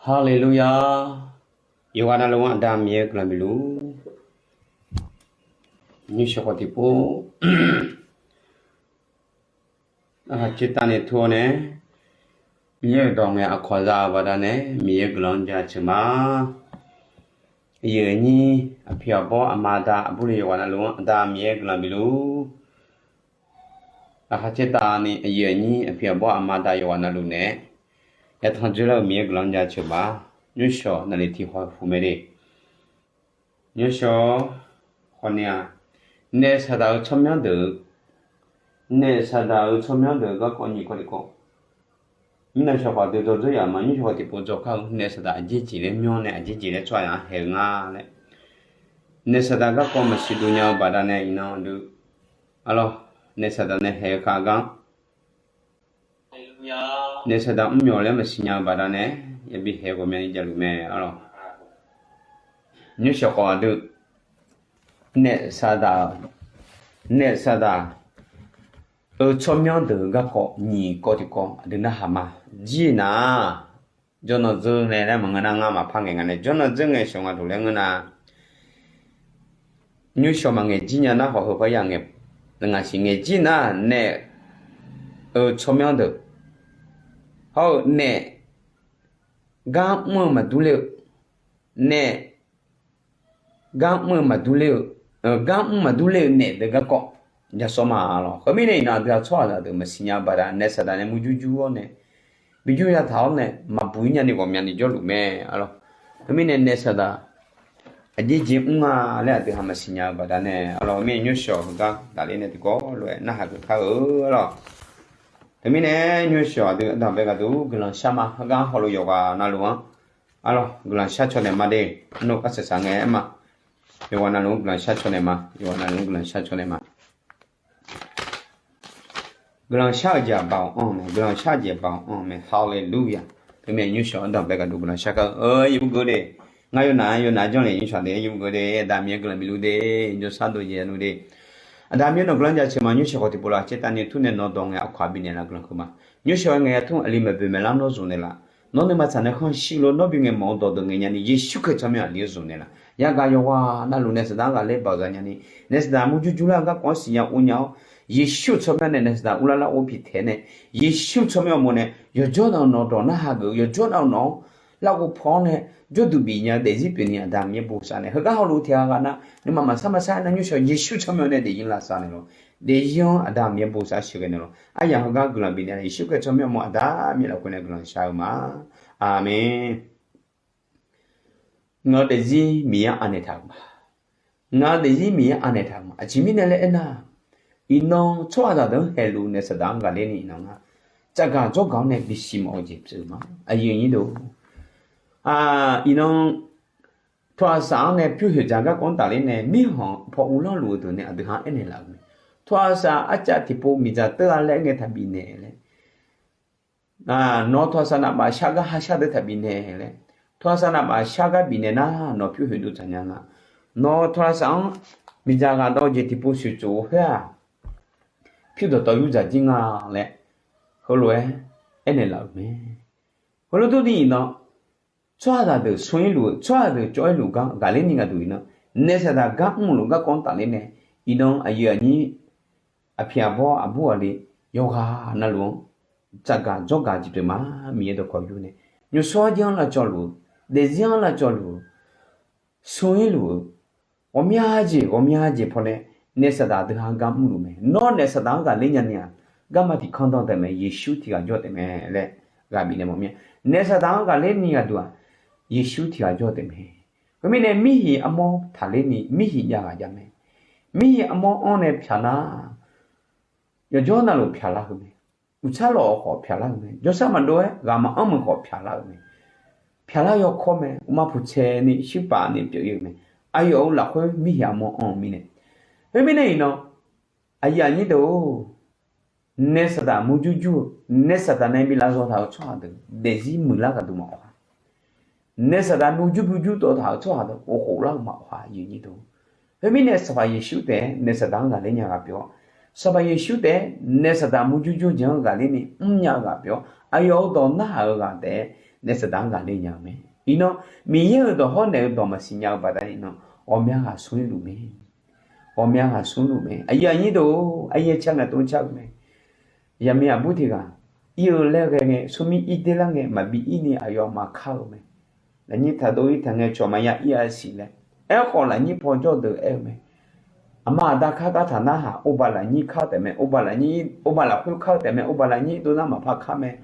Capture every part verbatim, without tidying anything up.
Haleluya. Yawqghaq navluf-anr Aqda Miqyaer guiqlanq bifluf. Nymrshawq khawf tiqpov aqkaq caertavni tur-awr nae, Miqyaer-euq dawq ngaeq aqkawq za-eu baqdanae Miqyaer guiqlanq-anr jaceuq ma. Aqyuif aqnyir aqpoeq aqbawr aqma aqda aqbur le yawqghaq navluf-anr Aqda Miqyaer guiqlanq bifluf. Aqkaq caertavni aqyuif aqnyir aqpoeq aqbawr aqma aqda yawqghaq navluf nae, yatanq dzoerlar-eu Miqyaer guiqlanq-anr jaceuq ma. Nymrshawq naqli tiq haw huq mae de. Nymrshawq khawfni-aq, naef saqdaq-eu tsawrmyanr deuq, naef saqdaq-eu tsawrmyanr deuq garkawv nyiq kawv tiqkawv. Mirnae shawq khawf aqdui dawr dzoer yaf ma. Nymrshawq khawf tiqpov dzawrkar-eu naef saqdaq aqjeq jeq laer myanr nae aqjeq jeq laer tsawrhaq-anr haeq-eu nga laer. Naef saqdaq garkawv maqsiq duq nya-eu baqdanae iqnan aqdui, arlawr, naef saqdaq nae haeq-eu kaq gar naef saqdaq mrmyawf laer maqsiq nya-eu baqdanae, yabi haeq ghawqmyani javluf mae, arlawr. Nymrshawq khawf aqdui, naef saqdaq, naef saqdaq-euq tsawrmyanr deuq garkawv nyiq kawv tiqkawv aqdui narhaq ma. Jir nar, jawrnan dzeur nae laer maqngeur nar, ngar maqpar ngaeq nga nae jawrnan dzeur ngae shawq nga duq laer ngeur nar, nymrshawq maqngaeq jir nya nar khawf heu par ya ngae, ngaq siq ngaeq jir nar naef-euq tsawrmyanr deuq hawr-eu naef gar mr-eu maqdur ler-eu, naef gar mr-eu maqdur ler-eu, gar mr maqdur ler-eu naef deuq garkawv jasawr ma, arlawr. Khoermirnae iqnan aqdui-aq tsawrhaqzaq deuq maqsiq nya-eu baqdanae naef saqdaq nae murjur jur-awr nae, bijur yataq-awr nae maqbuq-ir nyani ghawqmyani jawrluf mae, arlawr. Khoermirnae naef saqdaq aqjeq jeq mr nga laer aqdui ha maqsiq nya-eu baqdanae, arlawr. Khoermirnae nymrshawq heugar tafler nae tiqkawv lof-aer narhaq geuf kar-eu, arlawr. Teumirnae nymrshawq aqdui ardanqbae gaqduq guiqlanq shar ma. Heugar hawluf yawqghaq navluf-anr, arlawr, guiqlanq shar caw naeq ma de. Arnav kar saqsaq ngae aer ma. Yawqghaq navluf-anr guiqlanq shar caw naeq ma. Yawqghaq navluf-anr guiqlanq shar caw naeq ma. Guiqlanq shar-eu jeq-aq baoq anr-eu mae. Guiqlanq shar-eu jeq-aq baoq anr-eu mae. Haleluya. Teumirnae nymrshawq ardanqbae gaqduq guiqlanq shar kar-eu, yawbur geur de. Ngar yawnar yawnar janrle nymrshawq de, yawbur geur de. Aqda Miqyaer guiqlanq bifluf de. Jawrshar dov jeq nuv de. Aqda Miqyaer nawq guiqlanq jaceuq ma. Nymrshawq khawf tiqpov laf caertavni tur nae nawq dawq ngae aqkawq-aq bifnaeq laf guiqlanq keuv ma. Nymrshawq ngae aqtur aqli maeqboeq maeqlar nawr zmq naeq laf. Nawr nuima tsaq nae khanqshir lof nawr bi ngae mawf-eu dawqdeuq ngaeq nyani Yeqsur Kali tsawrmyanr aqli-anr zmq naeq laf. Yagaq yawqghaq navluf naef saqdaq-anr ghaqler baoq za nyani, naef saqdaq murjur jur lar-eu garkawv-anr siqnya ur nya-awr, Yeqsur tsawrmyanr nae naef saqdaq urlar lar-awr pitaeq nae, Yeqsur tsawrmyanr uqmov nae yawqjawr nav-euq nawq dawq narhaq geuf-eu, yawqjawr nav-euq nawq-anr larghov paw-awr nae jawrduq bifnya-eu daefzir pyeufni Aqda Miqyaer bosav nae, heugar hawluf tiq ghaq ghaq nav nuima maqsar maqsar-aer nav nymrshawq Yeqsur tsawrmyanr nae daefzir lavsav naeq lawq. Daefzir-anr Aqda Miqyaer bosav sheuqghae naeq lawq. Aryaq heugar guiqlanq bifnaeq-a Yeqsur Kali tsawrmyanr uqmov Aqda Miqyaer lafkhoer nae guiqlanq shar-eu ma. Aqmeq. Ngaq-eu daefzir Miqyaer anaeq taq-euq ma. Ngaq-eu daefzir Miqyaer anaeq taq-euq ma. Aqjeq mirnae laer aernar, iqnan tsawrhaqzaq deuq-anr haeluf naef saqdaq-anr ghaqler ni iqnan ngar tsafgaq dzawrgaq-awr nae bisiq mawf-eu jeq pyeuf-eu ma. Aqyuif aqnyir deuq, iqnan tawqhaqsaq-anr nae pyur hoeq dzaq garkawv-anr tafler nae mirkhanq paw uvlanr luf-eu deuq nae aqdui ha-anr aernaeq laf-euq mae. Tawqhaqsaq arcav tiqpov miqdzaq teur-a laer aer ngae taqbif naeq laer, nawq-eu tawqhaqsaq navbaf shar gar hashar deuq taqbif naeq laer, tawqhaqsaq navbaf shar gar bifnaeq nar nawq pyur hoeq dov dzaq nya nga. Nawq-eu tawqhaqsaq-anr miqdzaq ghaq dawv-eu jeq tiqpov shoeqtsof-eu khoer-aq, pyur dawqtawv yur dzaq jir nga laer heulof-aer aernaeq laf-euq mae. Heulof durni iqnan tsawrhaqzaq deuq smr-ir luf-eu, tsawrhaq deuq cawv-ir luf gar ghaqler ni gaqduq iqnan, naef saqdaq gar mrluf garkawv-anr tafler nae, iqnan aqyuif aqnyir aqpiq aqbawr aqbur aqli yawqghaq navluf-anr tsafgaq dzawrgaq jeq pyeuf ma. Miqyaer dawqkawq yur nae, nymqsawr jar-anr lavcawv luf-eu, daefzir-anr lavcawv luf-eu, smr-ir luf-eu, ghawqmya jeq ghawqmya jeq pawnae naef saqdaq deuq ha gar mrluf mae. Nawr naef saqdaq-anr ghaqler nyani-aq, garma tiq kanr danr taef mae. Yeqsur tiq ghaq jawr taef mae laer ghaq bifnaeq mawf mir-a. Naef saqdaq-anr ghaqler ni gaqduq-aq, Yeqsur tiq ghaq jawr taef mae. Khoermirnae mirhiq armawr taqler ni mirhiq jav ghaq jav mae. Mirhiq armawr-anr nae pyaq nar, yawqjawr navluf pyaq lar-eu mae. Uqtsar lawq khawf pyaq lar-eu mae. Jawrshar maqdov-aer ghaq maqanr meuq khawf pyaq lar-eu mae. Pyaq lar yawkawr mae. Uqma puqtsaev ni shuirpaf ni pyeuf-ir-eu mae. Aqyawf-euq lafkhoer mirhiq armawr anr-eu mirnae. Khoermirnae iqnan, aqyuif aqnyir deuq-or, naef saqdaq murjur jur-eu, naef saqdaq nae bi lavzawq taq-euq tsawrhaq deuq daefzir muiqlar gaqduq maqawq-a. Naef saqdaq murjur bujur tawv taq-euq tsawrhaq deuq ghofkhof lar-eu maqawq-a, aqyuif aqnyir deuq. Khoermirnae Sanqpaq Yeqsur taef-aer naef saqdaq-anr ghaqler nya ghaq pyeuf-awr, Sanqpaq Yeqsur taef-aer naef saqdaq murjur jur-eu jeq-anr ghaqler ni mrnya-eu ghaq pyeuf-awr, aqyawf-euq dawq narhaq-eu ghaq taef-aer naef saqdaq-anr ghaqler nya-eu mae. Iqnan, Miqyaer-euq dawq hawr naef-eu dawq maqsiq nya-eu baqdanae iqnan, ghawqmya ghaq smr-ir luf mae. Ghawqmya ghaq smr luf mae. Aqyuif aqnyir deuq-or, aryaer car ngae tov car-eu mae. Yaqmiq aqbur tiq ghaq, ir-eu laer ghae ngae, smrmir ir der lar ngae, maqbi ir ni aqyawfmaf kar-eu mae. Lafnyir taqdov ir taq ngae, cawq maqya ir-a siq laer. Aerkhawf, lafnyir paw jawr deuq aer-eu mae. Aqma aqda kar gar taq narhaq, oba lafnyir kar-eu taef mae, oba lafnyir, oba lafkhoer kar-eu taef mae, oba lafnyir dov nar maqpar kar mae.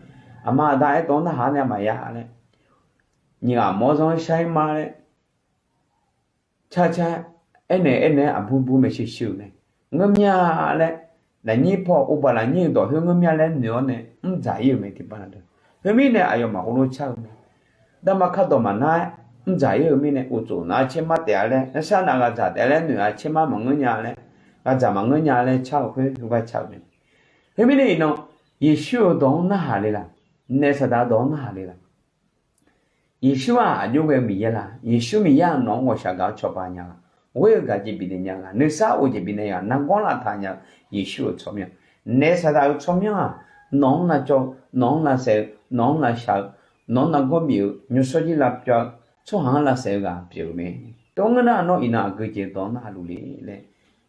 Aqma aqda aerdawq-anr narhaq-a nae maqya laer. Nyiq ghaq mawr zanr shar-ir ma laer. Car car, aernaeq aernaeq-aer aqbur bur mae shir shir-eu mae. Ngeur mya laer, lafnyir paw oba lafnyir-eu dawq khoer ngeur mya laer noeq-awr nae mrdzaq-ir-euq mae tiqpav na deuq. Khoermirnae aqyawfmaf khoerlof car-eu mae. Darma kardawq maqnar-aer mrdzaq-ir-euq mirnae uqtsof nar caermar taef-a laer, narsar nav ghaqdzaq taef-a laer noeq-a caermar maqngeur nya laer, ghaqdzaq maqngeur nya laer car-eu khoer heugar car-eu mae. Khoermirnae iqnan, Yeqsur-euq dawq-anr narhaq le laq? Naef saqdaq dawq-anr narhaq le laq? Yeqsur-aq aqjox ghae-eu Miqyaer laq? Yeqsur Miqyaer-aq nawq-anr ghawqshaq gaq-awr cawba nya-a. Ghoer-eu gaq jeq bifnaeq nya-a. Nuisar of jeq bifnaeq nya-a. Nargawr lavtaq nya-eu Yeqsur-euq tsawrmyanr. Naef saqdaq-euq tsawrmyanr-aq, nawq-anr lavcawv-eu, nawq-anr lavsaef-eu, nawq-anr lavshaq-eu, nawq-anr nargawr bif-eu, nymrshawr jir lavpyawv-eu, tsawrhaq-anr lavsaef-eu ghaq pyeuf-eu mae. Tov ngeur nar nawr iqnan aqgeu jeq-eu dawq-anr narhaq luf le laer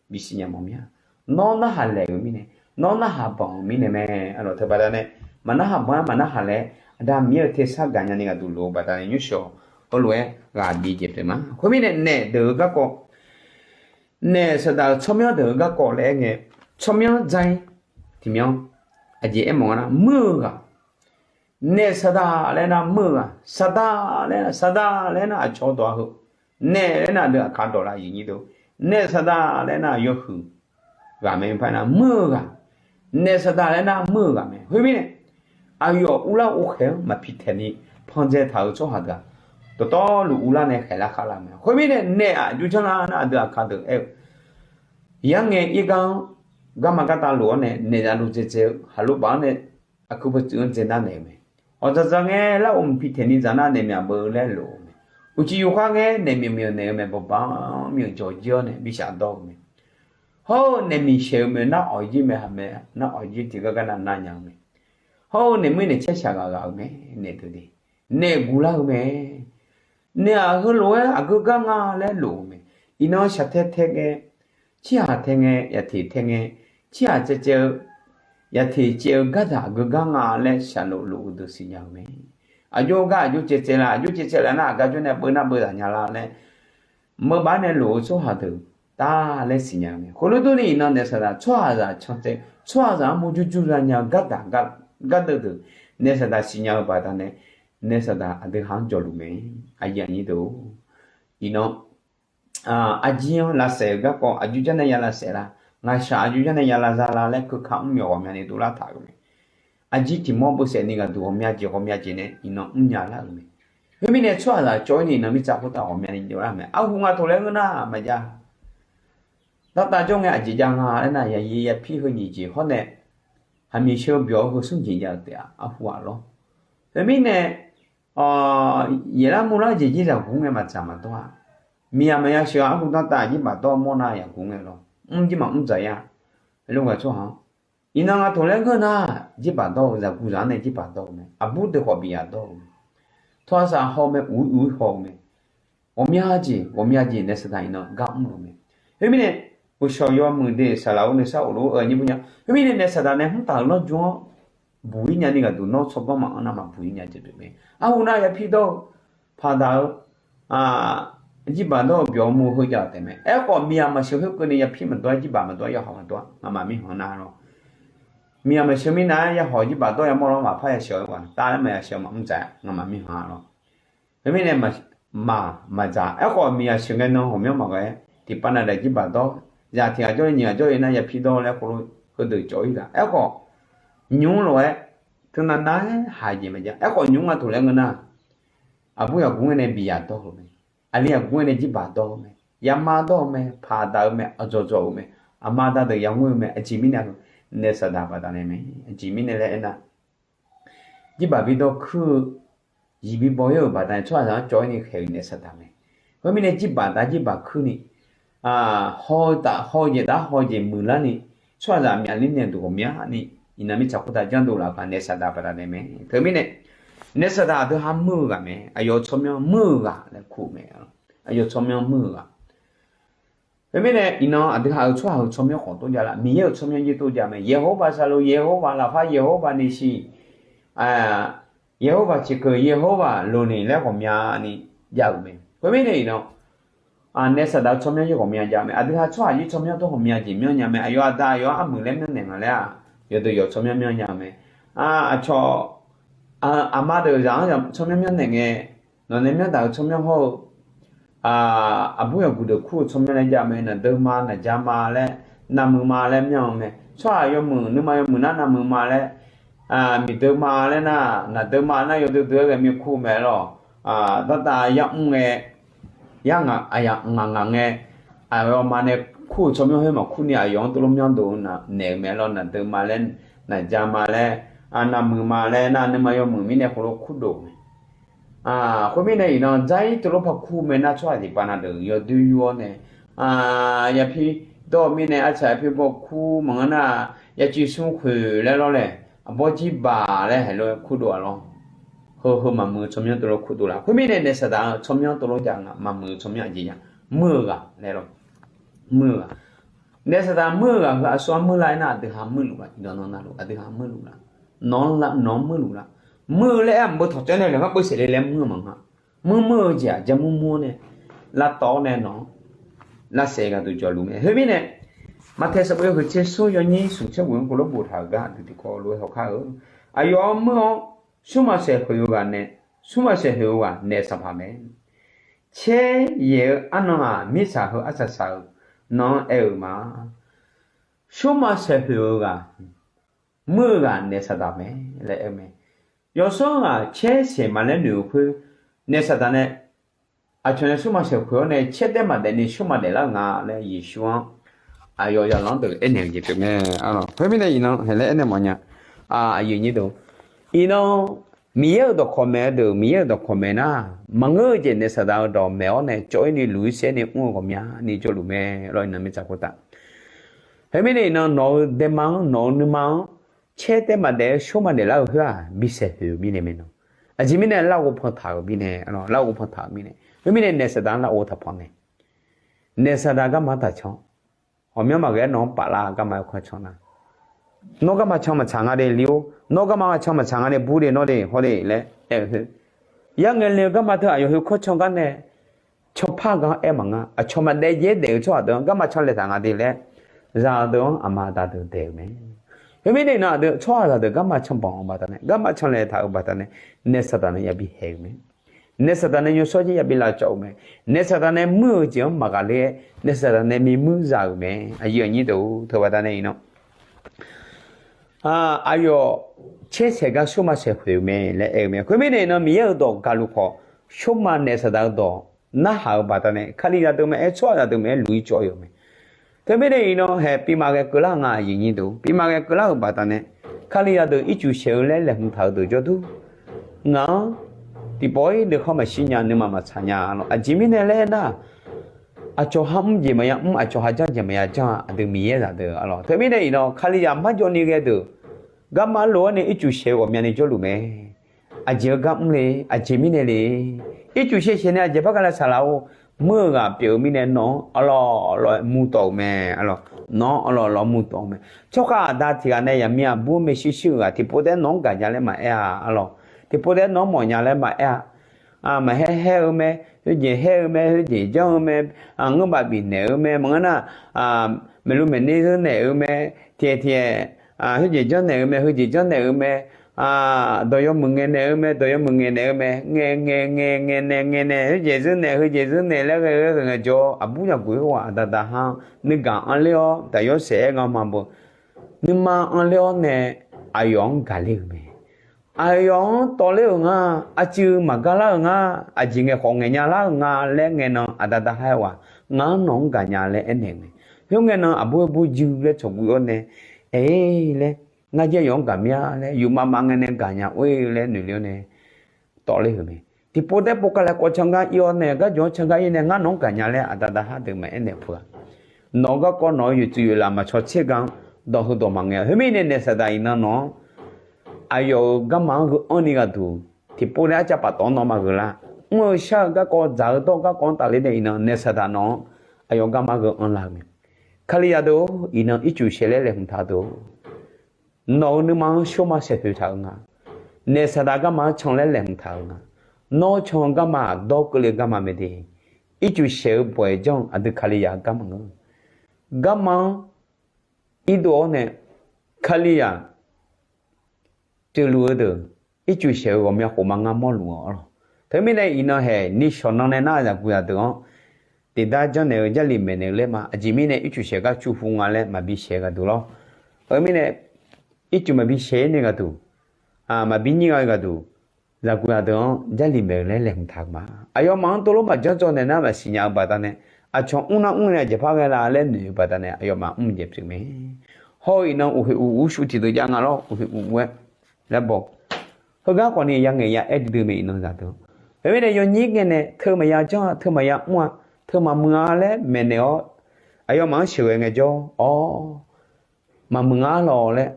bisiq nya mawf mir-a. Nawr narhaq laeq-euq mirnae, nawr narhaq banq-euq mirnae mae. Aqlawq teu baqdanae, maqnarhaq banq-aer maqnarhaq laer, Aqda Miqyaer-euq tersar gaqnya ni ghaqduq lof-eu baqdanae nymrshawq heulof-aer ghaq bif jeq pyeuf ma. Khoermirnae naef deuq-eu garkawv, naef saqdaq-euq tsawrmyanr deuq-eu garkawv laer aer ngae, tsawrmyanr dzar-ir tiqmyanr aqjeq aermawf nga nar, muir-eu ghaq. Naef saqdaq laer nar muir-eu ghaq, saqdaq laer nar, saqdaq laer nar aqcawq dawq-a heu. Naef laer nar aqdui aqkar dawq lar-iq nyir deuq. Naef saqdaq laer nar yawhuiq ghaq mae, par nar muir-eu ghaq. Naef saqdaq laer nar muir-eu ghaq mae. Khoermirnae, aqyawf uvlar uvkhaeq-anr maqpi taeq ni pandzae taq-euq tsawrhaq deuq-aq, dawqtawvluf uvlar nae khaeqlar khavlar mae. Khoermirnae, naef aqjox janrlar nar aqdui aqkar deuq aer-eu, yar ngae irgar-anr garma gartav lof-awr nae naeqzaq lof dzaedzae-eu haqlo baf-anr nae aqkuir bawtsuif-anr dzae nar naeq-eu mae. Awqdzaqdzaq ngae lar-euq maqpi taeq ni dzaq nar naeq myaq beu-eu laer lof-eu mae. Uqcif yufkhav ngae naeq myaq myaq naeq-eu mae, bawqbaq-anr myaq jawq jir-awr nae bi shafdawr-eu mae. Hawr-eu naeq miqshaeq-eu mae, nar awq jir mae, haq mae, nar awq jir tiqgar gar nav nav nya-eu mae. Hawr-eu naeq muir naeq caer shaq ghaq ghaq-eu mae, naeq deuq de. Naeq guqlar-eu mae. Naeq-aq heulof-aer aqgeu gar nga laer lof-eu mae. Iqnan shaqtae tae ngae, cirhaq tae ngae, yaqteq tae ngae, cirhaq caevcaev-eu, yaqteq caev-eu gardaq aqgeu gar nga laer shaqlof lof-eu deuq siqnya-eu mae. Aqjox gar aqjox caevcaev la, aqjox caevcaev la nar aqgar jawr nae beuv nar beuv zaq nya la laer, meurbaf nae lof-eu tsawrhaq deuq tar laer siqnya-eu mae. Khoerlof durni iqnan naef saqdaq tsawrhaqzaq cancaev, tsawrhaqzaq-anr murjur jur zanya-eu gardaq gardeuv deuq naef saqdaq siqnya-eu baqdanae, naef saqdaq aqdui ha-anr jawqluf mae. Aqyuif aqnyir deuq-or, iqnan arjir-anr lavsaef-eu garkawv aqjox jar nae ya lavsaef la, ngaqshaq aqjox jar nae ya lavza la laer keuka mr myawq ghawqmyani dovlar taq-euq mae. Arjir tiq mawr beusaef ni ghaqduq ghawqmya jeq ghawqmya jeq nae iqnan mrnya lar-euq mae. Khoermirnae tsawrhaqzaq cawv-ir ni iqnan mirtsaq khoertav ghawqmyani dovlar-eu mae. Arhu nga toq laer ngeur nar maqjav. Dartav jawr ngae aqjeq jav nga laer nar, yaqyir yapir heu nyiq jeq hawr nae, haqmiq sheu byawq-eu heu smr jeq jav-eu taef-a, arhu-aq lawr. Khoermirnae, yaeqlar murlar jeq jir zaqguq ngae maqdzaq maqdawr-a. Miqyaq maqya sheuq-a, arhu dartav jirbaq dawr mawr nar zaqguq ngae lawr. Mr jir maqmr dzaq-ir-a. Lof ghaq tsawrhaq-anr, iqnan nga toq laer ngeur nar, jirbaq dawr-eu zaqguq zaq-anr nae jirbaq dawr-eu mae. Aqbur deuq khawf bif yaq dawr-eu mae. Tawrhaq saq haw mae, uq-ir uq-ir haw-eu mae. Ghawqmya jeq ghawqmya jeq naef saqdaq iqnan gar mr-eu mae. Khoermirnae, uqshawq yawmuiq de saqlaq-or nuisar of lof-aer nyir bur nya. Khoermirnae naef saqdaq nae hmr taq-euq lawrjmr-anr buq-ir nyani ghaqduq nawr tsawrganr maqanr nar maqbuq-ir nya jeq pyeuf mae. Arhu nar yapir dawr-eu, paqdaq-eu, jirbaq dawr-eu byawq mur heu jav-eu taef mae. Aerkhawf miqyaq maqsheuq khoerkeuvni yapir maqdawr-aer jirbaq maqdawr-aer yawhawq maqdawr-a, ngamaf mirkhanq nar lawr. Miqyaq maqsheuq mirnae-aer yawhawq jirbaq dawr yamawr lawr maqpar yasheuq-eu ghaq tar laer maqya sheuq maqmr dzaq-aer ngamaf mirkhanq-a lawr. Khoermirnae, maq maqdzaq. Aerkhawf miqyaq sheuq ngae nan ghawqmyanr maqghae-aer tiqpav navdaq jirbaq dawr, zaq tiq ghaq jawr-ir nyiq ghaq jawr-ir nar yapir dawr laer khoerlof heudeuq cawv-ir taq. Aerkhawf nymq-mr lof-aer teunav nav-aer haq jeq maqjav. Aerkhawf nymq-mr nga toq laer ngeur nar, aqbur yaqguq ngae nae bif yaq dawr-eu mae. Aqli yaqguq ngae nae jirbaq dawr-eu mae. Yama dawr-eu mae. Paqdaq-eu mae. Aqdzawq dzawq-eu mae. Aqma da deuq yamr-eu mae. Aqjeq mirnae-eu, naef saqdaq baqdanae mae. Aqjeq mirnae laer aernar, jirbaq bi dawr kuir-eu, yiq bi baw-ir-euq baqdanae tsawrhaqzaq-anr cawv-ir ni khaeq-eu naef saqdaq mae. Khoermirnae jirbaq da jirbaq kuir ni, haw-eu taf haw-eu jeq taf haw-eu jeq muiqlar ni, tsawrhaqzaq myavler nae duq ghawqmyani, iqnan mirtsaq khoertav janrdov laf-eu khaq naef saqdaq baqdanae mae. Teumirnae, Naef saqdaq aqdui ha muir-eu ghaq mae. Aqyawf-euq tsawrmyanr muir-eu ghaq laer kur-eu mae. Aqyawf tsawrmyanr muir-eu ghaq. Khoermirnae iqnan aqdui ha-euq tsawrhaq-euq tsawrmyanr khawf tov jav laf, Miqyaer-euq tsawrmyanr jir tov jav mae. Yeqhawrbaq saqloq, Yeqhawrbaq lafpar, Yeqhawrbaq nisi, Yeqhawrbaq ciqkeuq, Yeqhawrbaq loqni laer ghawqmyani jav-euq mae. Khoermirnae iqnan naef saqdaq-eu tsawrmyanr jir ghawqmya jav mae. Aqdui ha tsawrhaq jir tsawrmyanr tov ghawqmya jeq myanr nya mae. Aqyawf aqda aqyawf-anr armuiq laer myanrnaeq nga laer-aq, yawqdeuq yawq tsawrmyanr myanr nya mae. Aqcawq aqma deuq zaq-anr tsawrmyanr myanrnaeq ngae, nawqnae myanr taq-euq tsawrmyanr hawr-eu aqbur yawqguq deuq kur-eu tsawrmyanr laer jav mae. Naqdeuv ma, naqja ma laer, navmuiq ma laer myanr-eu mae. Tsawrhaq yawmuiq nuima yawmuiq nar navmuiq ma laer, miqdeuv ma laer nar, naqdeuv ma nar yawdeuv deuv-aer ghae mir kur-eu mae lawq. Dartav yamr ngae, yarngaq aqyaq ngaq ngaq ngae, aqyawf ma nae kur-euq tsawrmyanr khoer maqkur ni aqyawf-anr tov lof myanr dov naeq-eu mae lawq. Naqdeuv ma laer, naqja ma laer, navmuiq ma laer nar nuima yawmuiq mirnae khoerlof kur dov mae. Khoermirnae iqnan dzar-ir tov lof par kur mae nar tsawrhaq tiqpav na deuq yawdoer yur-awr nae, yapir dawr-eu mirnae artsaq yapir bawr kur maqngeur nar, yaciv smr khoeq laer lawr lae, aqbawr jir baq laer haeq lof-aer kur dov-a lawr. Heu heu maqmuiq-eu tsawrmyanr tov lof kur dov laf. Khoermirnae naef saqdaq-eu tsawrmyanr tov lof jav nga, maqmuiq-eu tsawrmyanr aqjeq ya, muir-eu ghaq laer lawr. Muir-eu ghaq. Naef saqdaq muir-eu ghaq heu aqsur-anr muir lar-aer nar aqdui ha muirluf laf, iqnan navluf aqdui ha muirluf laf. Nawq-anr muirluf laf. Muir-eu laer aer maqbeu tawqcawv nae laeqhmq-anr beuvsaef le laer muir-eu maqngeur. Muirmuir-eu jeq-aq ja murmur-awr nae, lavtawv-awr nae nawq-anr lavsaef ghaq duq jawqluf mae. Khoermirnae, Maqtaeq sanqbof yawhuiq tser smr yawnyir smq tser ghoeq-anr khov lof boftaq-euq gar aqdui tiqkawv lof-aer hawkar-eu, aqyawf-anr muir-awr, smrma saeq khoeq-eu ghaq nae, smrma saeq khoeq-eu ghaq naef saqpaq mae. Caer yaeq-eu arnan-aq mirtsaq heu arsaq saq-eu, nan-anr aer-eu ma. Smrma saeq khoeq-eu ghaq, muir-eu ghaq naef saqdaq mae laer aer-eu mae. Yawsanr ghaq caer saeq maqlaer noeq-eu khoer, naef saqdaq nae aqcawq nae smrma saeq khoeq-awr nae caer taef maqdaef ni smrma daeflar-euq nga laer Yeqsur-anr aqyawf zaqlanr deuq aernaeq-eu jeq pyeuf mae. Khoermirnae iqnan haeq laer aernaeq mawfnya. Aqyuif nyir deuq, iqnan Miqyaer-euq dawqkawq maeq-eu deuq, Miqyaer-euq dawqkawq maeq nar, maqngeur-eu jeq naef saqdaq-eu dawq maeq-awr nae cawv-ir ni luq-ir saer ni mr-eu ghawqmyani jawrluf mae lawr, iqnan mirtsaq khoertav. Khoermirnae iqnan nawq-eu daema-anr, nawq-eu nuima-anr caer taef maqdaef-eu smrma daeflar-eu khoer-aq, bisaeq khoeq-eu mirnae mae nawq. Aqjeq mirnae larghov pantaq-euq mirnae, larghov pantaq-euq mirnae. Khoermirnae naef saqdaq-anr larghov taqpan mae. Naef saqdaq garma-anr taqcan. Ghawqmyanr maqghae-aer nawq-anr paflar garma-aer kawrcan nar, nawr garma can maqtsaq nga de li-or, nawr garma can maqtsaq nga de bur de nawr de hawr de laer aer-eu khoer, yarngae le-eu garma teu aqyawf heu kawrcan gar nae canpar gar-anr aer maqnga. Aqcawq maqdaef jaer daef-eu tsawrhaq deuq-anr garma canlaeq taq nga de laer zaqdeuq-anr aqma aqda deuq daeq-euq mae. Khoermirnae iqnan aqdui tsawrhaqzaq deuq garma canbanq-eu baqdanae, garma canlaeq taq-eu baqdanae, naef saqdaq nae yabi haeq-euq mae. Naef saqdaq nae yawshawr jir yabi lavcawv-euq mae. Naef saqdaq nae muir-eu jeq-anr maqghaqler-aer naef saqdaq nae mimuir za-euq mae. Aqyuif aqnyir deuq-or, teubaqdanae iqnan aqyawf caer saeq gar smrma saeq khoeq-euq mae laer aer-eu mae. Khoermirnae iqnan Miqyaer-euq dawq gaqluf khawf, smrma naef saqdaq-eu dawq narhaq-eu baqdanae, Kalizaq deuq maqaer, tsawrhaqzaq deuq maqaer, luq-ir cawv-ir-euq mae. Teumirnae iqnan haeq pirma ghae keuvlar nga, aqyuif nyir deuq, pirma ghae keuvlar-euq baqdanae, Kalizaq deuq ircuf saeq-eu laer laeqhmq taq-eu deuq jawrdur, ngaq-anr tiqpawf-ir nuikhanr maqshir nya, nuima maqtsaq nya lawr. Aqjeq mirnae laer aernar, aqcawq ha mr jeq maqya mr, aqcawq ha janr jeq maqya janr-a, aqdui Miqyaer zaqdeuq-a lawr. Teumirnae iqnan Kalizaq marjawvni ghae deuq, garma lof-aer nae ircuf saeq-eu ghawqmyani jawrluf mae. Aqjeq-eu gar mr le, aqjeq mirnae le, ircuf saeq saeq nae aqjeq barga lavsaq laf-or, muir-eu ghaq pyeuf-eu mirnae nawq-anr arlawq arlawq-aer murtawf-euq mae. Nawq-anr arlawq arlawq-aer murtawf-eu mae. Tsawrkhav aqda tiq ghaq nae yaqmiq aqbur-anr maershuir shuir-eu ghaq tiqpov taef-aer nawq-anr gaqnya laer maqaer-a arlawq. Tiqpov taef-aer nawq-anr mawfnya laer maqaer-a. Maqhaer haer-eu mae, khoerjeq haer-eu mae, khoerjeq janr-eu mae, ngeurbav bifnaeq-eu mae, maqngeur nar, maeqlu maeqner zeur naeq-eu mae, tiqaeq tiqaeq, khoerjeq janrnaeq-eu mae, heujeq janrnaeq-eu mae, dawq yawmuiq ngaeqnaeq-eu mae, dawq yawmuiq ngaeqnaeq-eu mae, ngaeq ngaeq ngaeq ngaeq naeq ngaeq naeq, khoerjeq zeur naeq, heujeq zeur naeq laer ghae ghae ngaeq ngaeq jawr-awr, aqbur yaqguq khoerghaq aqda da har-anr nuigaq anrler-awr, taqyawr saef-aer ngamaf beu, nuima anrler-awr nae aqyawf-anr gaqler-euq mae. Aqyawf-anr tawvler-euq nga, aqcuiv maqgar lar-euq nga, aqjeq ngaeq khawf ngaeqnya lar-euq nga laer ngaenan aqda da har-aer ghaq, ngar nawq-anr gaqnya laer aernaeq-euq mae. Khoerngae nan aqbur-aer bur juir laer tsawqguv-awr nae, aer laer, ngar jaer yawf-anr gaq mir-a laer yufmav mav ngae nae gaqnya or-ir laer noeqle-awr nae tawvler-euq mae. Tiqpov taef-aer pov kalae kawv can gar ir-awr nae, garjawq-anr can gar ir nae, ngar nawq-anr gaqnya laer aqda da har deuq maqaer naeq peuq-a. Nawq-eu garkawv nawq-eu yoeqtsuif yoeqlaf maqcaw tser ga-anr dawq heu dawq maqngae-a. Khoermirnae naef saqdaq iqnan nawq-anr aqyawf-euq garma-anr heu anrni gharduq tiqpov nae arcav paftawf-anr nawr maqgheu lar. Mr-eu shar-eu garkawv, dzaq-eu dawr-eu garkawv-anr tafler nae iqnan naeqsaqdaq nawq-anr aqyawf garma gheu anr la-eu mae. Kalizaq deuq-or, iqnan ircuf shaeq laer laeqhmq taq-eu deuq-or, nawq-euq nuima-anr shawrma saeqpoeq taq-eu nga. Naeqsaqdaq garma-anr can laer laeqhmq taq-eu nga. Nawr can-eu garma-aq dawr keuvle-eu garma mae de. Ircuf shaeq-eu bawq-aer janr-eu aqdui Kalizaq-eu garma ngeur. Garma-anr irdov-awr nae Kalizaq pyeufluf-eu deuq, ircuf shaeq-eu ghawqmya khof ma ngar mawrluf-awq arlawq. Teumirnae iqnan haeq ni shawq nan nae nar-eu zaqguq zaqdeuq-anr tiqdar janrnaeq-eu jarlif maeqnaeq-eu laer ma. Aqjeq mirnae ircuf shaeq gar cu hu nga laer maqbi shaeq-eu gharduq lawr. Heu mirnae ircuf maqbi shaeq-ir nae gharduq, maqbi nyir gha-eu gharduq, zaqguq zaqdeuq-anr jarlif maeq-eu laer laeqhmq taq-eu ma. Aqyawfmaf-anr tov lof maqjanr dzaw naeq nar maqsiq nya-eu baqdanae, aqcawq mr nar mr nae aqjeq par ghae la laer noeq-eu baqdanae aqyawfmaf mr jeq pyeuf mae. Hawr-eu iqnan uqheq uq urshuv tiqdeuq jav nga lawr, uqheq uq ghae laer baw. Heugar khawfni yangaeq ya aer duidui mae iqnan zaqdeuq. Khoermirnae yawnyir ngae nae teu maqya janr-a, teu maqya mr-a, teu maqmuiq-a laer maeqnaeq-awr, aqyawfmaf-anr sheuqghae ngaejawr-awr, maqmuiq-a lawq laer,